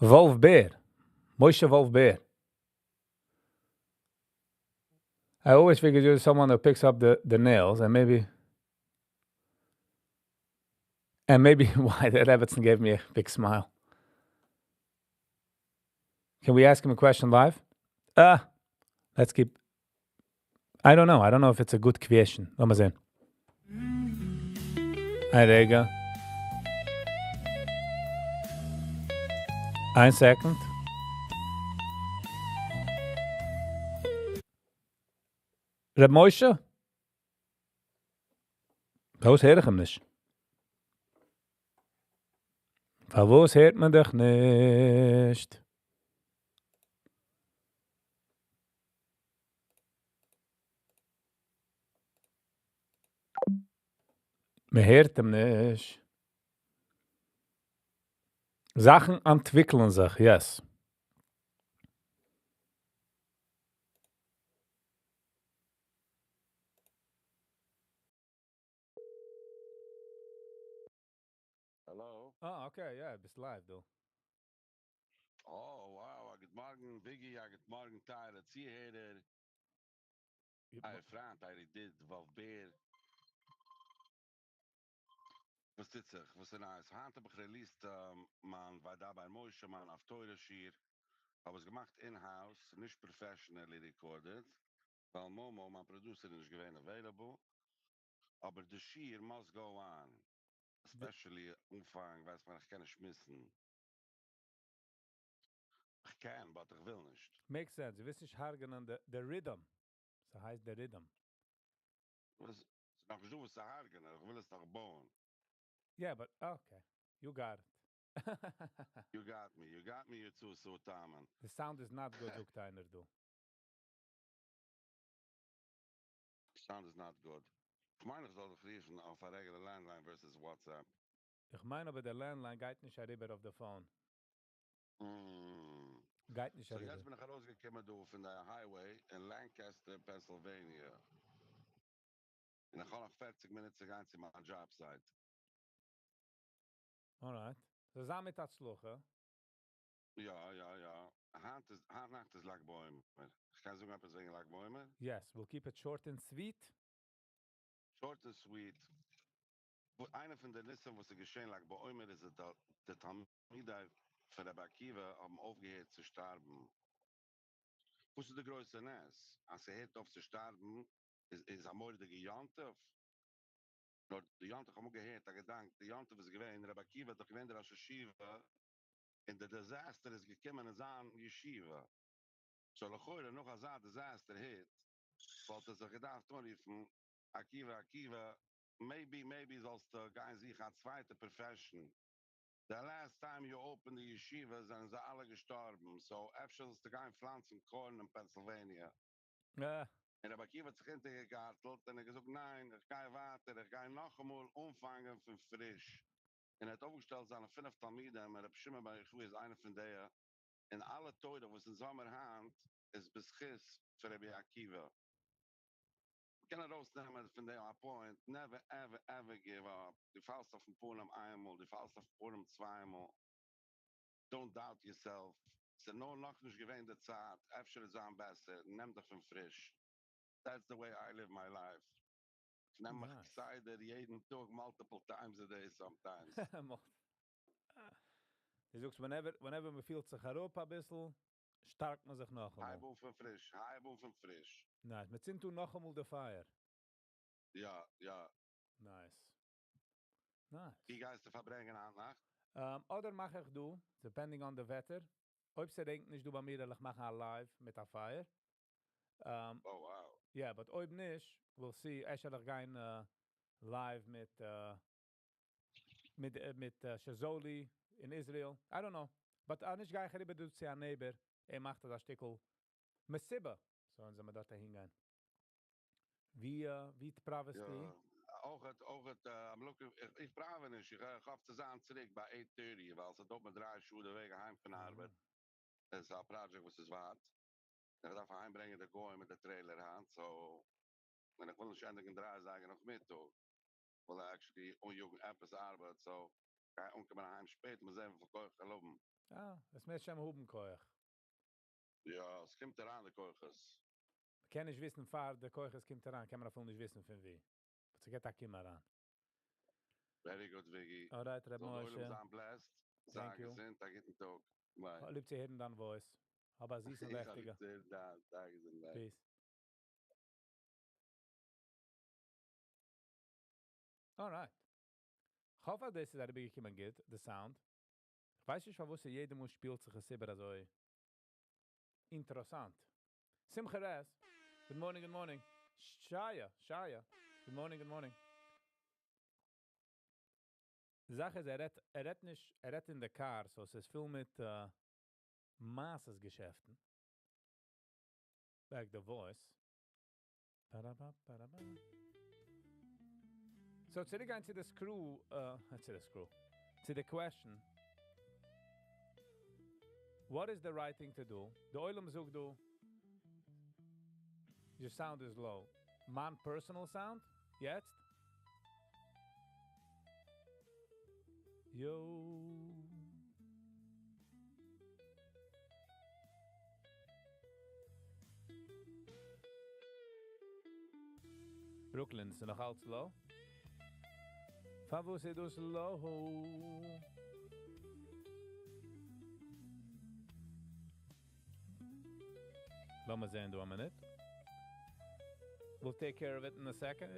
וואלף בער, משה וואלף בער. I always figured you're someone that picks up the nails and maybe and maybe why that Everton gave me a big smile. Can we ask him a question live? Let's keep. I don't know. I don't know if it's a good question. לאמיר זען. איין רגע. איין second. ר' משה? פארוואס הער איך אים נישט? פארוואס הערט מען דיך נישט? מען הערט אים נישט. זאכן אנטוויקלען זיך, yes. Hello? אה, okay, יא, ביסט live דא. Oh, wow, א גוט מארגן ביגי, א גוט מארגן טייערע צוהערער, אייער פריינט, אייער ידיד, וואלף בער. וואס טוט זיך? וואס איז נייעס? היינט האב איך released מיין וידבר משה, מיין הפטורה שיעור. כ'האב עס געמאכט in house, נישט professionally recorded, ווייל מומו, מיין producer איז נישט געווען available. אבער די שיעור must go on. Especially אנפאנג ווייסט מען איך קען נישט miss ן. איך קען but איך וויל נישט. Makes sense, דו ווילסט נישט הרג'נען די rhythm. ס'הייסט די rhythm. וואס? ס'איז נאכנישט דא וואס צו הרג'נען, איך וויל עס נאך בויען. Yeah but okay, you got it. You got me, you got me you too so טעמען. די sound איז not good זאגט איינער דא. Sound is not good. כ'מיין איך זאל דיך רופן אויף א regular landline versus WhatsApp. איך מיין אבער די landline גייט נישט אריבער אויף די phone. גייט נישט So אריבער. יעצט בין איך ארויסגעקומען דא פון די highway אין Lancaster Pennsylvania. און איך האב נאך פערציג מינוט צו גיין צו מיין job site. Alright. So זיי מיט הצלחה. יא יא יא. היינט איז היינט נאכט איז לג בעומר. איך קען זאגן עפעס וועגן לג בעומר? Yes, we'll keep it short and sweet. Short and sweet. איינע פון די ניסים וואס איז געשען לג בעומר איז אז די תלמידי פון רבי עקיבא האבן אויפגעהערט צו שטארבן. וואס איז די גרויסע נס? אז ס'הערט אויף צו שטארבן איז א מורא'דיגע יום טוב? נאר די יום טוב, כ'האב אמאל געהערט א געדאנק, די יום טוב איז געווען, רבי עקיבא איז דאך געווען דער ראש ישיבה, און די disaster איז געקומען אין זיין ישיבה, so לכאורה נאך אזא disaster hit, וואלט ער זיך געדארפט אנרופן, עקיבא עקיבא, maybe maybe זאלסטו גיין זוכן א צווייטע profession, די last time you opened די ישיבה זענען זיי אלע געשטארבן, so אפשר זאלסטו גיין פלאנצן corn אין פענסילוועניע. און רבי עקיבא האט זיך אונטערגעגארטלט און ער האט געזאגט ניין, איך גיי ווייטער, איך גיי נאכאמאל אנפאנגען פון פריש. און ער האט אויפגעשטעלט זיינע פינף תלמידים, און רבי שמעון בר יוחאי איז איינער פון די, און אלע תורה וואס אונז האמיר היינט איז בזכות פון רבי עקיבא. מ'קען ארויסנעמען פון דעם א point, never ever ever give up, דו פאלסט אויפן פנים איינמאל, דו פאלסט אויפן פנים צוויי מאל, don't doubt yourself, ס'איז נאר נאכנישט געווען די צייט, אפשר וועט זיין בעסער, נעם דיך פון פריש. That's the way I live my life. כ'נעם מיך כסדר יעדן טאג multiple times a day sometimes. דו זאגסט whenever whenever מ'פילט זיך אראפ אביסל, שטארקט מען זיך נאכאמאל. הייב אן פון פריש, הייב אן פון פריש. Nice, מ'צינדט אן נאכאמאל די פייער. יא יא. Nice. Nice. ווי גייסטו פארברענגען היינט נאכט? אדער מאך איך דא, depending on די וועטער, אויב ס'רעגנט נישט דא ביי מיר וועל איך מאכן א live מיט א פייער. Oh wow. יא, but אויב נישט, we'll see, אפשר וועל איך גיין live מיט מיט מיט שזולי אין איזריעל, I don't know, but אז נישט גיי איך אריבער דא צו א neighbor, ער מאכט אזא שטיקל מסיבה. So, אונז זעמיר דארט אהינגיין. ווי, ווי פראוועסטו? יא, אויך, I'm looking, איך פראווע נישט, איך האף צו זיין צוריק ביי 8:30, ווייל ס'דויערט מיר 3 שעה די וועג אהיים פון ארבעט. דאס איז א project וואס איז ווייט. איך דארף אהיימברענגען די גוים מיט די trailer היינט, so ווען איך וויל נישט ענדיגן 3 אזייגער נאכמיטאג, וויל איך actually אניאגן עפעס ארבעט, so גיי אנקומען אהיים שפעט, מיר זען וויפיל כח איך וועל האבן. אה, עס מוז שוין האבן כח. יא, עס קומט אריין די כוחות. מ'קען נישט וויסן פאר די כוחות קומט אריין, קען מען אפילו נישט וויסן פון וואו. אבער ס'גייט א קום אריין. Very good, Viggy. Alright, ר' זאל דער עולם משה. זיין blessed. זיי Thank you. געזונט, א גוטן טאג. Bye. ליב צו הערן דיין voice. האב א זיסן איך האב לעכטיגע. ליב צו הערן דיין, זיי געזונט, bye. Peace. Alright. איך האף אז דאס איז אריבערגעקומען גוט, the sound. איך ווייס נישט, פארוואס יעדע מאל שפילט זיך עס איבער אזוי. אינטערעסאנט. Simcha Rez. Good morning, good morning. Shaya, Shaya. Good morning, good morning. די זאך איז, ער רעדט, ער רעדט נישט, ער רעדט אין די car, so עס איז פיל מיט מעשה'ס געשעפטן. Back the voice. Ba-da-ba, ba-da-ba. So, צוריקגיין צו די screw, צו די screw, צו the question. What is the right thing to do? די עולם זאגט דא, your sound is low. מיין personal sound? יעצט? Yo. Brooklyn איז נאך אלץ low. פארוואס איז דאס low? לאמיר זען דא א מינוט. We'll take care of it in a second.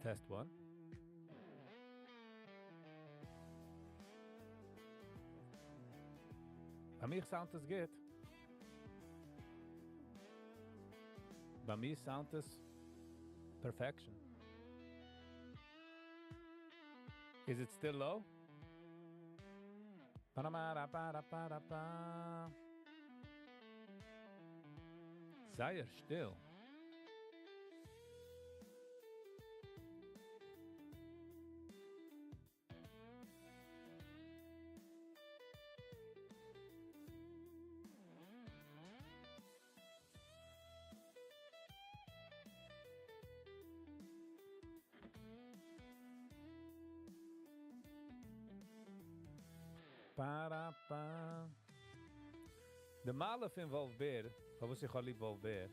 Test one. ביי מיר sound עס גוט. ביי מיר sound עס perfection. Is it still low? Ba-da-ba-da-ba-da-ba-da-ba. זייער שטיל. Ba-da-ba. די מעלה פון וואלף בער, פארוואס איך האב ליב וואלף בער?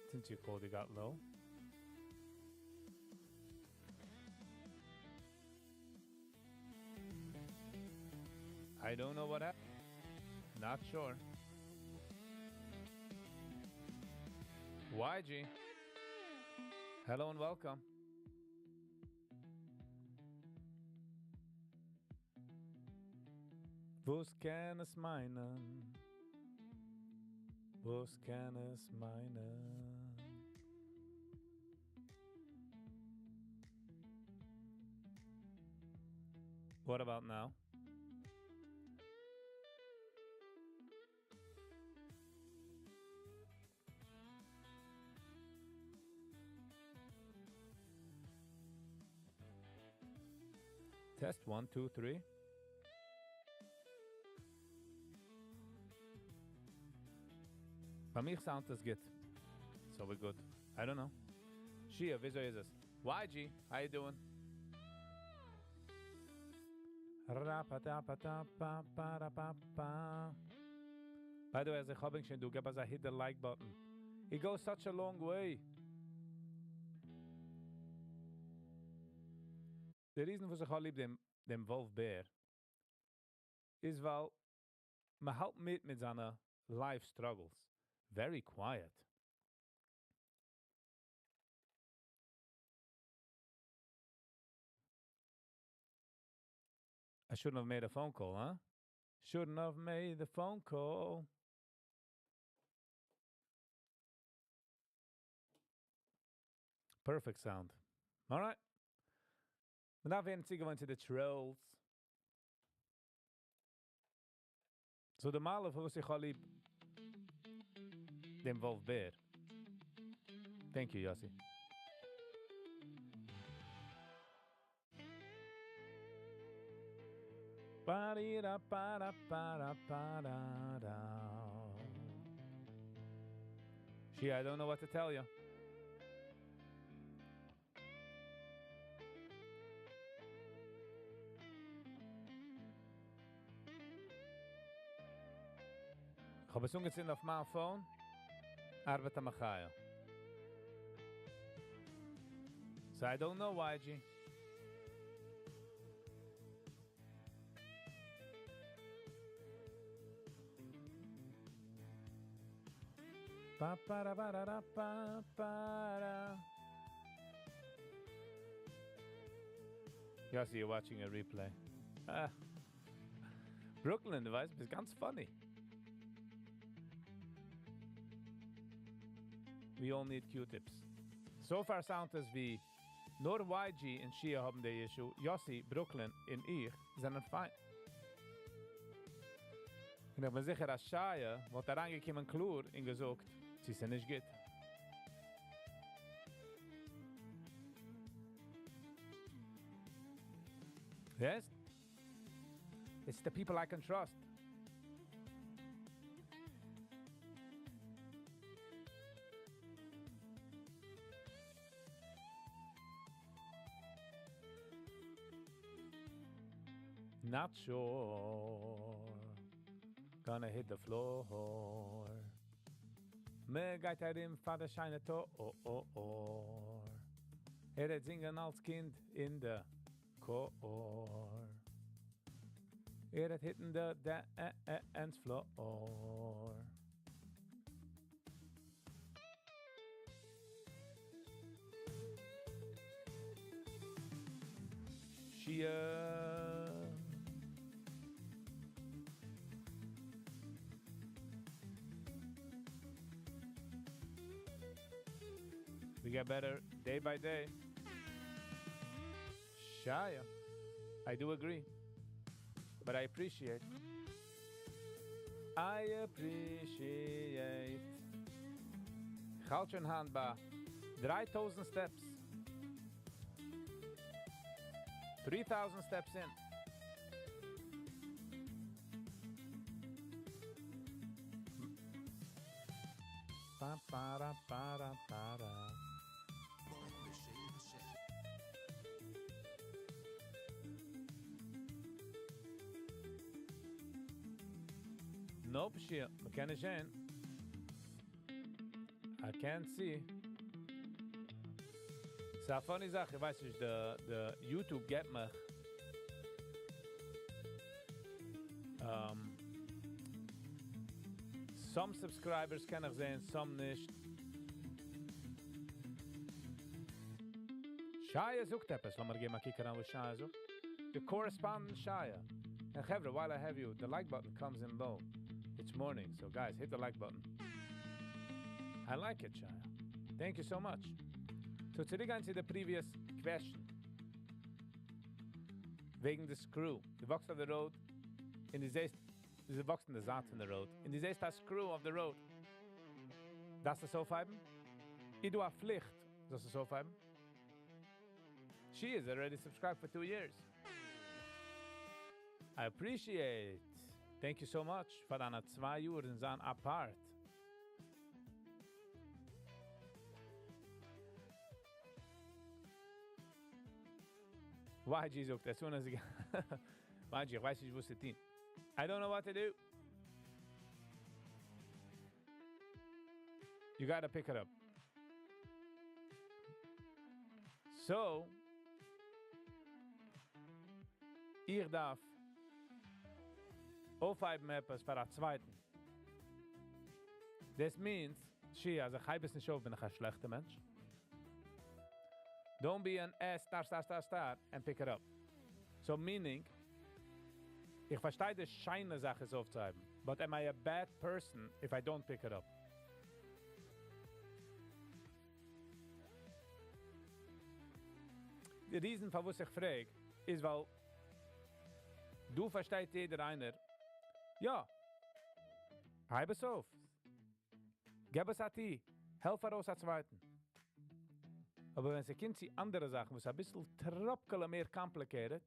Since you called, you got low. I don't know what happened. Not sure. YG. Hello and welcome. וואס קען עס מיינען? וואס קען עס מיינען? What about now? Test 1, 2, 3. ביי מיר sound עס גוט. So we're good. I don't know. Shia, וויאזוי איז עס? YG, how you doing? Ra-pa-da-pa-da-pa-pa-da-pa-pa. By the way, אז איך האב שוין דא, גיב אזא hit the like button. It goes such a long way. The reason וואס איך האב ליב דעם וואלף בער איז ווייל מען האלט מיט מיט זיינע life struggles. Very quiet. shouldn't have made a phone call, huh? Shouldn't have made the phone call. Perfect sound. Alright. מ'דארף ווערן צוגעוואוינט צו די trolls. So די מעלה פארוואס איך האב ליב דעם וואלף בער. Thank you, Yossi. She, I don't know what to tell you. כ'האב עס אנגעצינדן אויף מיין phone, ארבעט א מחיה. So I don't know, YG. Pa para para ra pa para. Yossi, you're watching a replay. Ah. Brooklyn, דו ווייסט, ביסט גאנץ funny. We all need Q-tips. So far sound עס ווי נאר YG און Shia האבן די issue, Yossi, Brooklyn און איך זענען fine. און איך בין זיכער, אז Shia וואלט אריינגעקומען קלאר און געזאגט, צי ס'איז נישט גוט. Yes? It's the people I can trust. Not sure. Gonna hit the floor. מ'גייט ארום פאר די שיינע טאר. ער וועט זינגען אלס קינד אין די כאר. ער וועט hit'ן the dance floor. Shia. We get better day by day. Shia, I do agree. But I appreciate. I appreciate. כ'האלט שוין היינט ביי 3000 steps. 3000 steps in. Pa, pa, ra, pa, ra, pa, ra. Nope, shit. מ'קען נישט זען. I can't see. ס'איז א funny זאך, איך ווייס נישט, די YouTube געבט מיך. Some subscribers קען איך זען, some נישט. Shia זאגט עפעס. לאמיר געבן א קוק אריין, וואס Shia זאגט. The correspondent Shia. And חברה, while I have you, the like button comes in low. It's morning, so guys, hit the like button. I like it, Shia. Thank you so much. So צוריק צו the previous question. וועגן the screw. דו walkסט אויף the road, און דו זעסט, דו walkסט אין די זייט פון the road, און דו זעסט א screw אויף the road. דארפסט עס אויפהייבן? איז דא א פליכט, זאלסט עס אויפהייבן? She is already subscribed for 2 years. I appreciate. Thank you so much פאר דיינע צוויי יאר און זיין א part. YG זאגט, as soon as ich YG, איך ווייס נישט וואס צו טון. I don't know what to do. You gotta pick it up. So, איך דארף אויפהייבן עפעס פאר א צווייטן. This means, she, אז איך הייב עס נישט אויף, בין איך א שלעכטער מענטש. Don't be an S star star star star and pick it up. So meaning, איך פארשטיי די שיינע זאך עס אויפצוהייבן, but am I a bad person if I don't pick it up? די reason פארוואס איך פרעג איז ווייל דא פארשטייט יעדער איינער, יא, הייב עס אויף, געב עס א טו, העלף ארויס א צווייטן. אבער ווען ס'קומט צו אנדערע זאכן וואס איז אביסל טראפקעלע מער complicated,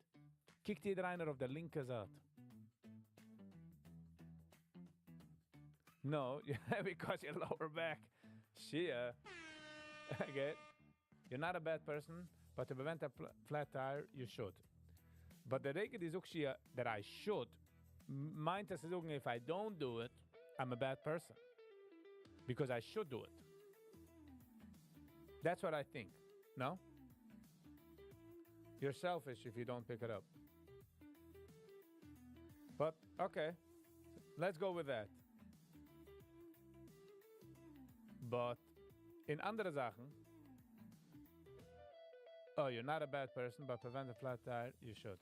קוקט יעדער איינער אויף דער לינקע זייט. No, because your lower back. Shia. Okay. You're not a bad person, but to prevent a flat tire, you should. But the רגע דו זאגסט Shia that I should, מיינט עס צו זאגן, if I don't do it, I'm a bad person. Because I should do it. That's what I think. No? You're selfish if you don't pick it up. But, okay. Let's go with that. But אין אנדערע זאכן, oh, you're not a bad person, but prevent a flat tire, you should.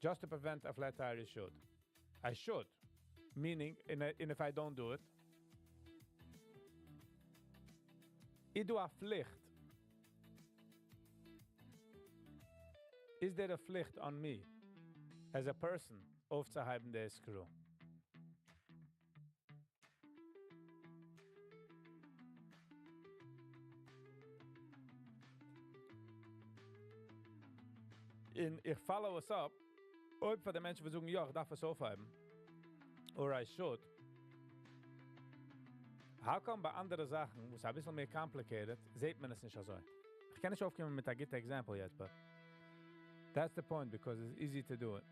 Just to prevent a flat tire, you should. I should. Meaning, in if I don't do it, איז דא א פליכט. Is there a פליכט on me as a person אויפצוהייבן די screw? און איך follow עס up, אויב פאר די מענטשן וואס זאגן, יא, איך דארף עס אויפהייבן, or I should, how come ביי אנדערע זאכן, וואס א ביסל מער complicated, זעט מען עס נישט אזוי? איך קען נישט אויפקומען מיט א גוטע example yet, but that's the point, because it's easy to do it.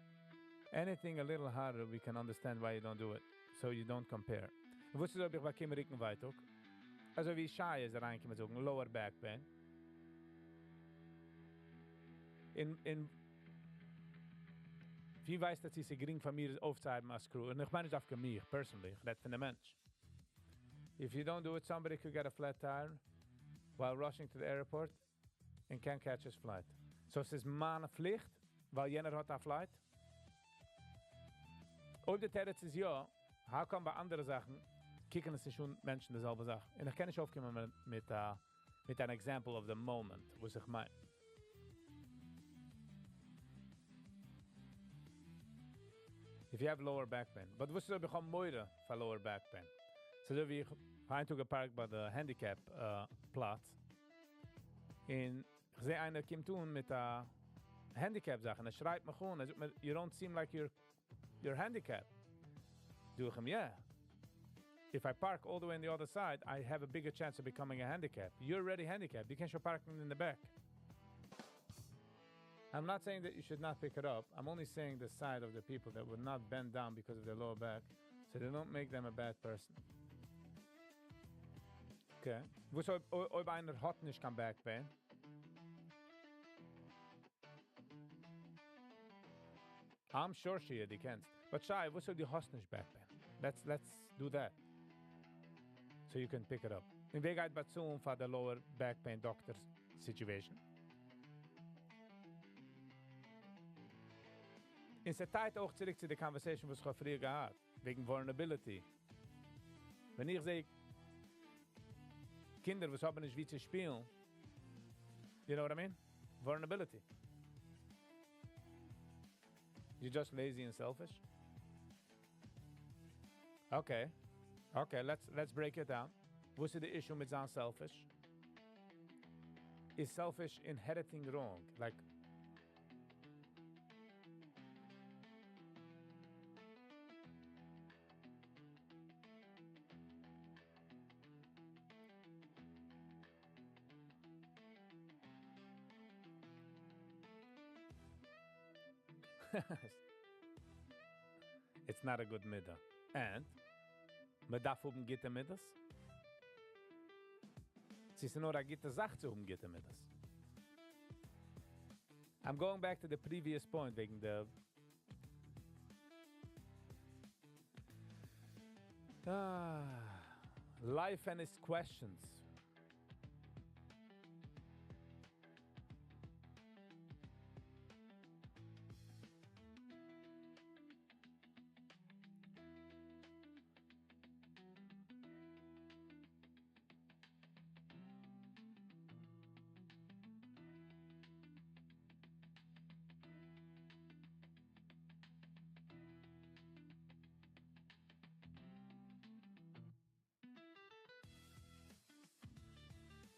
Anything a little harder, we can understand why you don't do it, so you don't compare. וואס איז אויב איך באקום רוקנווייטאג? אזוי ווי שי איז אריינגעקומען זאגן, lower back pain. אין ווי ווייסט אז ס'איז גרינג פאר מיר אויפצוהייבן א screw? און איך מיין נישט דווקא מיר, personally, איך רעד פון דעם מענטש. If you don't do it, somebody could get a flat tire while rushing to the airport and can't catch his flight. So עס איז מיין פליכט, ווייל יענער האט א flight? אויב דער תירוץ איז יא, how come ביי אנדערע זאכן קוקן עס נישט אן מענטשן די זעלבע זאך? און איך קען נישט אויפקומען מיט אן example of the moment, וואס איך מיין. If you have lower back pain. But וואס איז אויב איך האב מורא פאר lower back pain? So אזוי ווי איך היינט געפארקט ביי די handicap פלאץ. און איך זע איינער קומט אן מיט א handicap זאך און ער שרייט מיך אן, ער זאגט מיר, you don't seem like you're handicapped. זאג איך אים, yeah. If I park all the way on the other side, I have a bigger chance of becoming a handicap. You're already handicapped. You can't show parking in the back. I'm not saying that you should not pick it up. I'm only saying the side of the people that would not bend down because of their lower back, so they don't make them a bad person. Okay. וואס אויב איינער האט נישט קיין back pain? I'm sure she דו קענסט. But Shai, וואס אויב דו האסט נישט back pain? Let's do that. So you can pick it up. און ווער גייט באצאלן פאר the lower back pain doctor situation? און ס'טייט אויך צוריק צו די conversation, וואס איך האב פריער געהאט, וועגן vulnerability. ווען איך זע קינדער, וואס האבן נישט ווי צו שפילן, you know what I mean? Vulnerability. You're just lazy and selfish? Okay. Okay, let's break it down. וואס איז די issue מיט זיין selfish? Is selfish inheriting wrong? Like, it's not a good מידה. And מ'דארף האבן גוטע מידות? ס'איז נאר א גוטע זאך צו האבן גוטע מידות. I'm going back to the previous point וועגן די life and its questions.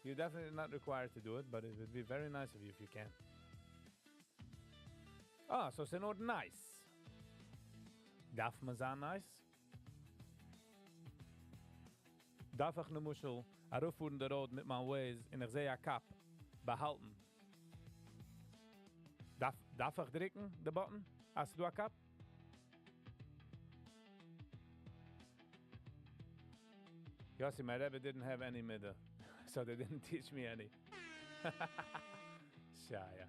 You're definitely not required to do it, but it would be very nice of you if you can. Ah, so ס'איז נאר nice. דארף מען זיין nice? דארף איך למשל ארויפפארן די road מיט מיין Waze און איך זע א cop באהאלטן? דארף, דארף איך דריקן די button? אז ס'דא א cop? Yossi, my Rebbe didn't have any מידה, so they didn't teach me any. Shaya.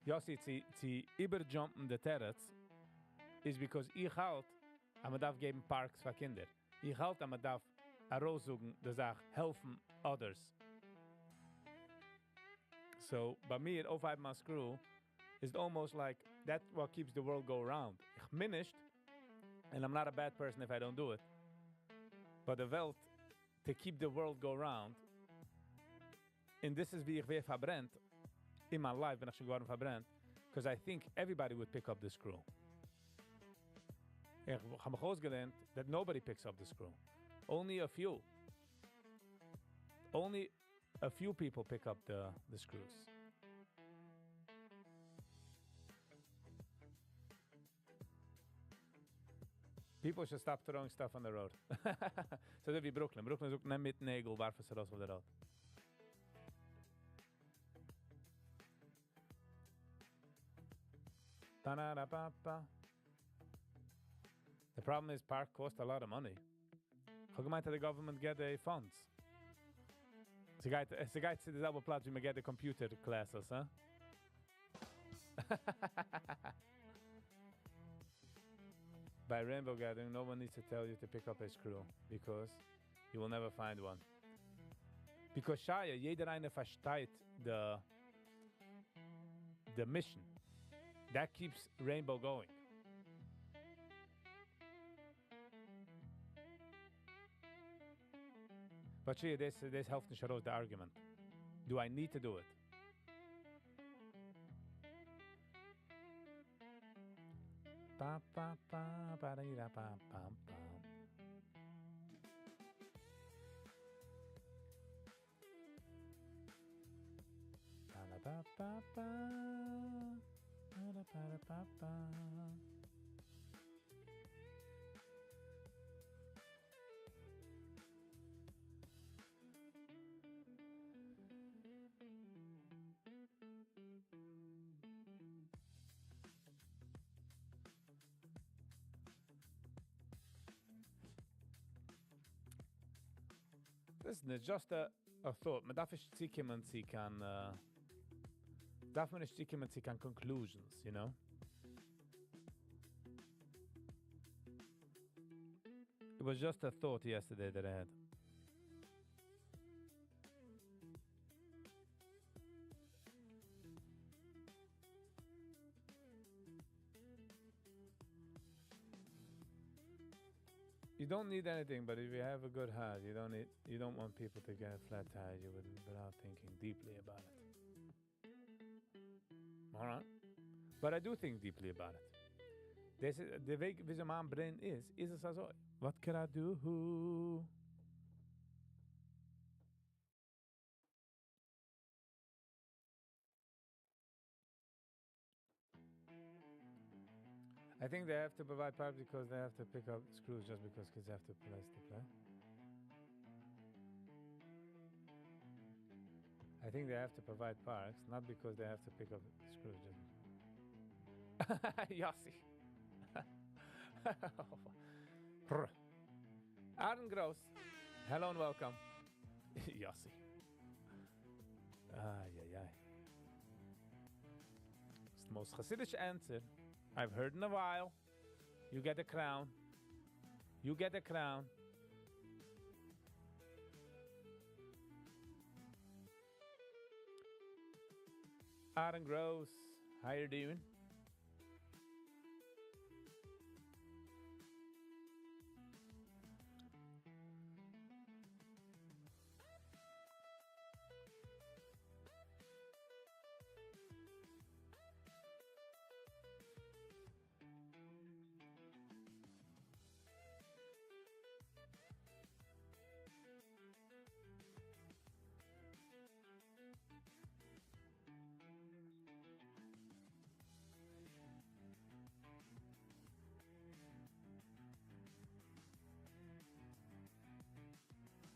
Yossi, צו, צו איבערjump ן די תירוץ איז because איך האלט, אז מען דארף געבן parks פאר קינדער. איך האלט, אז מען דארף ארויסזאגן די זאך, העלפן others. So, ביי מיר, אויפהייבן א screw, is almost like that's what keeps the world go round. איך מיין נישט, and I'm not a bad person if I don't do it, but די וועלט, to keep the world go round, and this is ווי איך ווער פארברענט, in my life בין איך שוין געווארן פארברענט, because I think everybody would pick up the screw. איך האב מיך אויסגעלערנט that nobody picks up the screw. Only a few. Only a few people pick up the screws. People should stop throwing stuff on the road. So ווי Brooklyn. Brooklyn זאגט, נעם מיט נעגל, ווארף עס ארויס אויף די road. Ba-na-da-ba-ba. The problem is park cost a lot of money. איך האב געמיינט, the government get the funds. ס'גייט צו די זעלבע פלאץ ווי מען get the computer classes, huh? By Rainbow Gathering, no one needs to tell you to pick up a screw because you will never find one. Because Shaya, יעדער איינער פארשטייט the mission. That keeps Rainbow going. But Shaya, this העלפט נישט ארויס the argument. Do I need to do it? Ba, ba, ba, ba, da, da, ba, ba, ba. Ba, da, ba, ba, ba. Ba, da, ba, da, ba, ba. Listen, it's just a thought. מען דארף נישט צוקומען צו קיין, דארף מען נישט צוקומען צו קיין conclusions, you know? It was just a thought yesterday that I had. You don't need anything, but if you have a good heart, you don't need, you don't want people to get a flat tire. You would, without thinking deeply about it. All right, but I do think deeply about it. דאס איז דער וועג, ווי מיין brain איז, איז עס אזוי. What can I do? I think they have to provide parks because they have to pick up screws just because kids have to place to play. I think they have to provide parks, not because they have to pick up screws just because. Yossi. Aaron Gross. Hello and welcome. Yossi. Ay, ay, ay. It's the most Hasidic answer I've heard in a while. You get the crown. You get the crown. Aaron Gross, how you doing?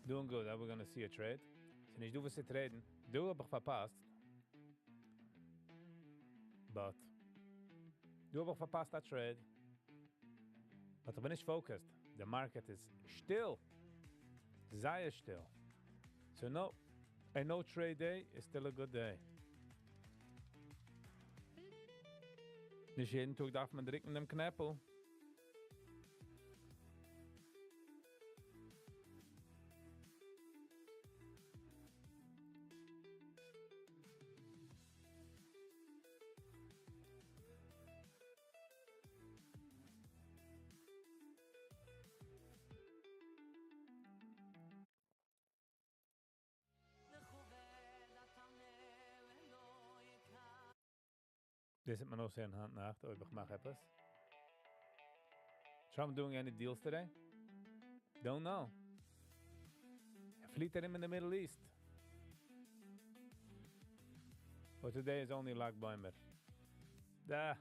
Doing good. Are we gonna see a trade? ס'איז נישט דא וואס צו trade'ן. דא האב איך פארפאסט. But דא האב איך פארפאסט א trade. But איך בין נישט focused. The market איז שטיל. זייער שטיל. So no, a no trade day is still a good day. נישט יעדן טאג דארף מען דריקן דעם קנעפל. דאס וועט מען נאך זען היינט נאכט, אויב איך מאך עפעס. Trump doing any deals today? Don't know. ער פליט ארום in the Middle East. But today is only ל"ג בעומר. Da.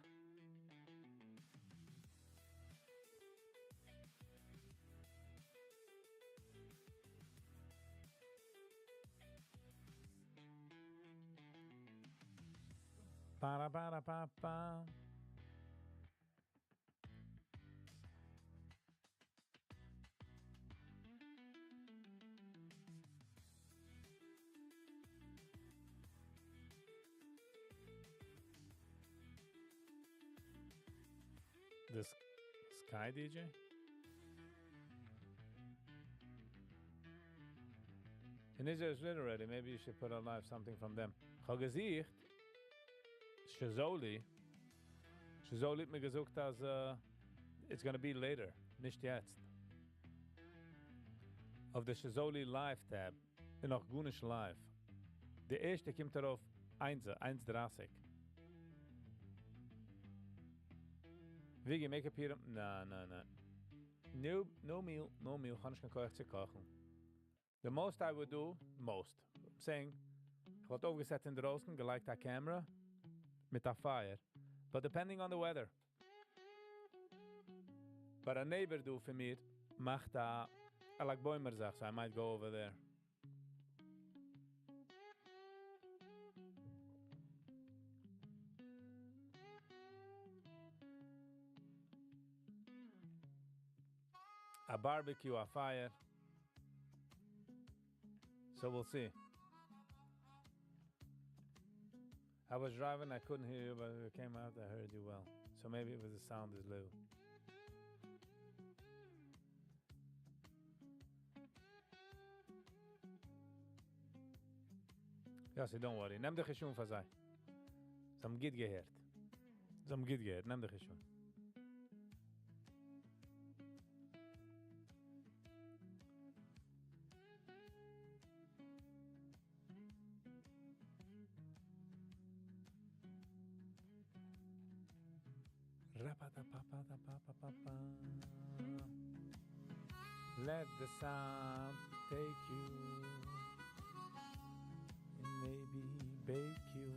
Para para pa pa. This Sky DJ? In Israel is lit already. Maybe you should put on live something from them. כ'האב געזוכט, Shazoli. Shazoli האט מיר געזאגט, אז it's gonna be later, נישט יעצט. אויף די Shazoli Live tab, איז נאך גארנישט live. די ערשטע קומט ארויף 1:30. Wiggy, make a pita. No, no, no. No, no meal, no meal. כ'האב נישט קיין כח צו קאכן. The most I would do, most, I'm saying, איך וואלט אויפגעזעצט אין דרויסן, געלייגט א camera מיט א fire. But depending on the weather. But a neighbor דא פון מיר מאכט א ל"ג בעומר זאך, so I might go over there. A barbecue, a fire. So we'll see. I was driving, I couldn't hear you, but it came out, I heard you well. So maybe it was the sound is low. Yossi, don't worry. נעם דיך נישט אן פאר זיי. זיי האבן גוט געהערט. זיי האבן גוט געהערט. נעם דיך נישט אן. Ra-pa-da-pa-pa-da-pa-pa-pa-pa. Let the sound take you and maybe bake you.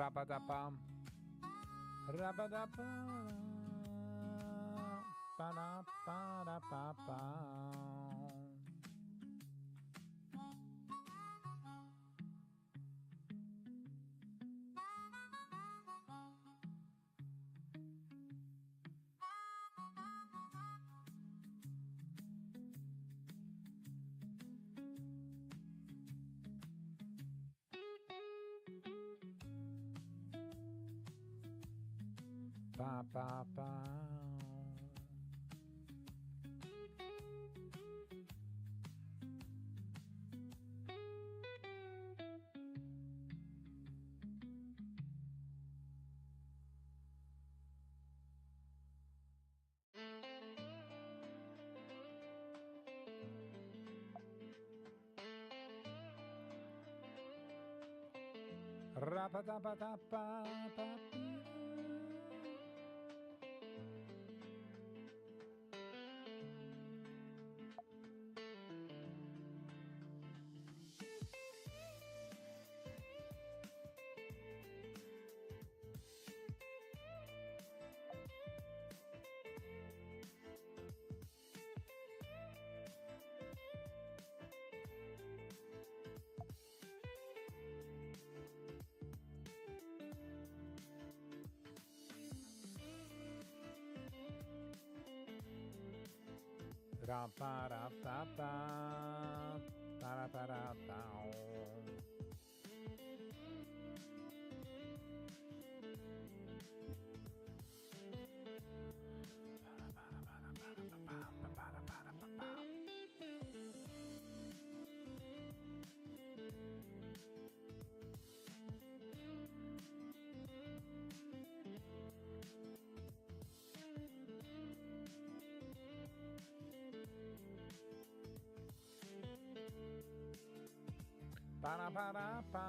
Rabadapam. Rabadapam. Ba-da-ba-da-ba-ba. Ba, ba, ba. Ra-ba-da-ba-da-ba-ba. Ra-ba-da-ba-ba. Ba-da-ba-da-ba. Ba-da-ba-da-ba.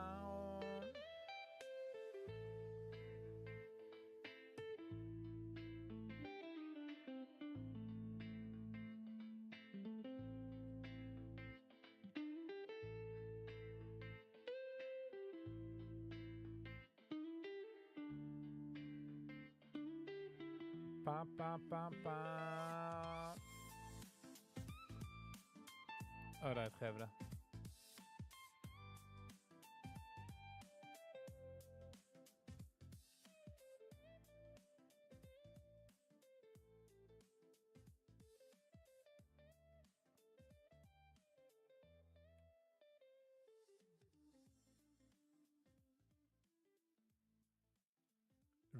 Ba, ba, ba, ba. Alright, חברה.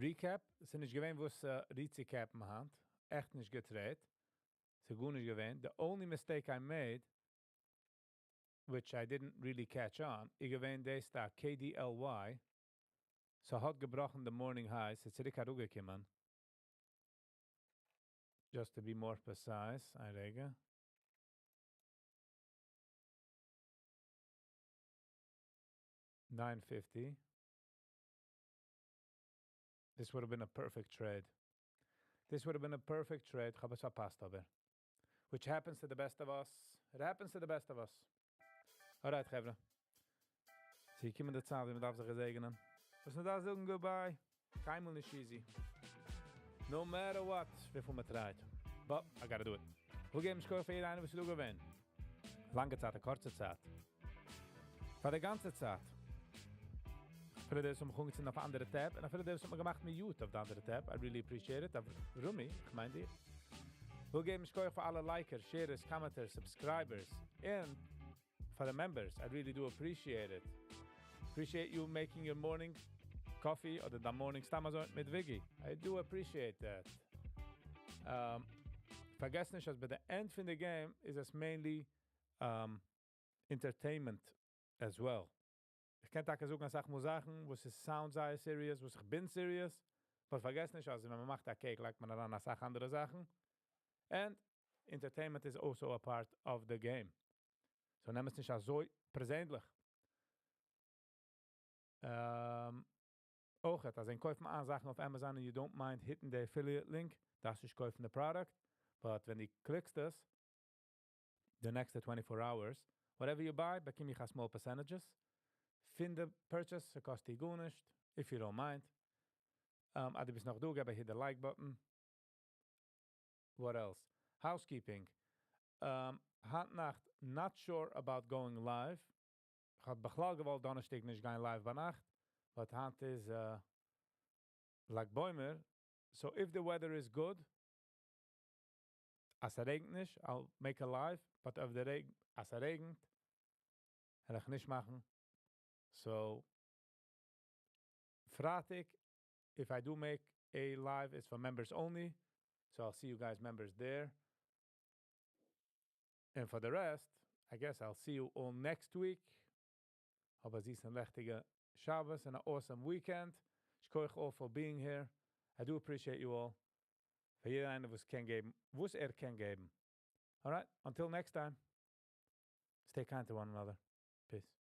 Recap, ס'איז נישט געווען וואס recap'ן היינט. עכט נישט געטרעידט. ס'איז גארנישט געווען. The only mistake I made, which I didn't really catch on, איז געווען דאס דא KDLY. ס'האט געבראכן the morning high, ס'איז צוריק אראפגעקומען. Just to be more precise, א רגע. 950. This would have been a perfect trade. This would have been a perfect trade. כ'האב עס פארפאסט אבער. Which happens to the best of us. It happens to the best of us. Alright, חברה. ס'איז געקומען די צייט, ווען מ'דארף זיך געזעגענען. וואס מ'דארף זאגן goodbye. קיינמאל נישט easy. No matter what, וויפיל מ'טרייט. But I gotta do it. כ'וויל געבן שכוח פאר יעדער איינער, וואס איז דא געווען. לאנגע צייט, א קורצע צייט. פאר די גאנצע צייט. אפילו די וואס האבן מיך אנגעצינדן אויף אנדערע tab, און אפילו די וואס האבן געמאכט mute אויף די אנדערע tab. I really appreciate it. Rumi, איך מיין דיר. כ'וויל געבן שכוח פאר אלע likers, sharers, commenters, subscribers, and for the members. I really do appreciate it. Appreciate you making your morning coffee אדער the morning סתם אזוי מיט Wiggy. I do appreciate that. פארגעס נישט, אז ביי the end פון the game איז עס mainly entertainment as well. איך קען טאקע זאגן א סאך מאל זאכן, וואס עס sound זייער serious, וואס איך בין serious, but פארגעס נישט, אז ווען מען מאכט א cake, לייגט מען אריין א סאך אנדערע זאכן. And entertainment is also a part of the game. So נעם עס נישט אזוי פערזענליך. אויך, אז איינער קויפט מאל זאכן אויף Amazon and you don't mind hitting the affiliate link, דארפסט נישט קויפן the product, but ווען דו קליקסט עס, the next 24 hours, whatever you buy, באקום איך a small percentages. פון the purchase, ס'קאסט דיר גארנישט. If you don't mind. אז דו ביסט נאך דא, געב hit the like button. What else? Housekeeping. היינט נאכט, not sure about going live. איך האב בכלל געוואלט דאנערשטאג נישט גיין live ביינאכט. But היינט איז ל"ג בעומר. So if the weather is good, אז ס'רעגנט נישט, I'll make a live. But if the רעגן, אז ס'רעגנט, וועל איך נישט מאכן. So, פרייטאג, if I do make a live, it's for members only. So I'll see you guys members there. And for the rest, I guess I'll see you all next week. האב א זיסן לעכטיגע שבת and an awesome weekend. שכוח all for being here. I do appreciate you all. פאר יעדער איינער, וואס קען געבן, וואס ער קען געבן. All right, until next time. Stay kind to one another. Peace.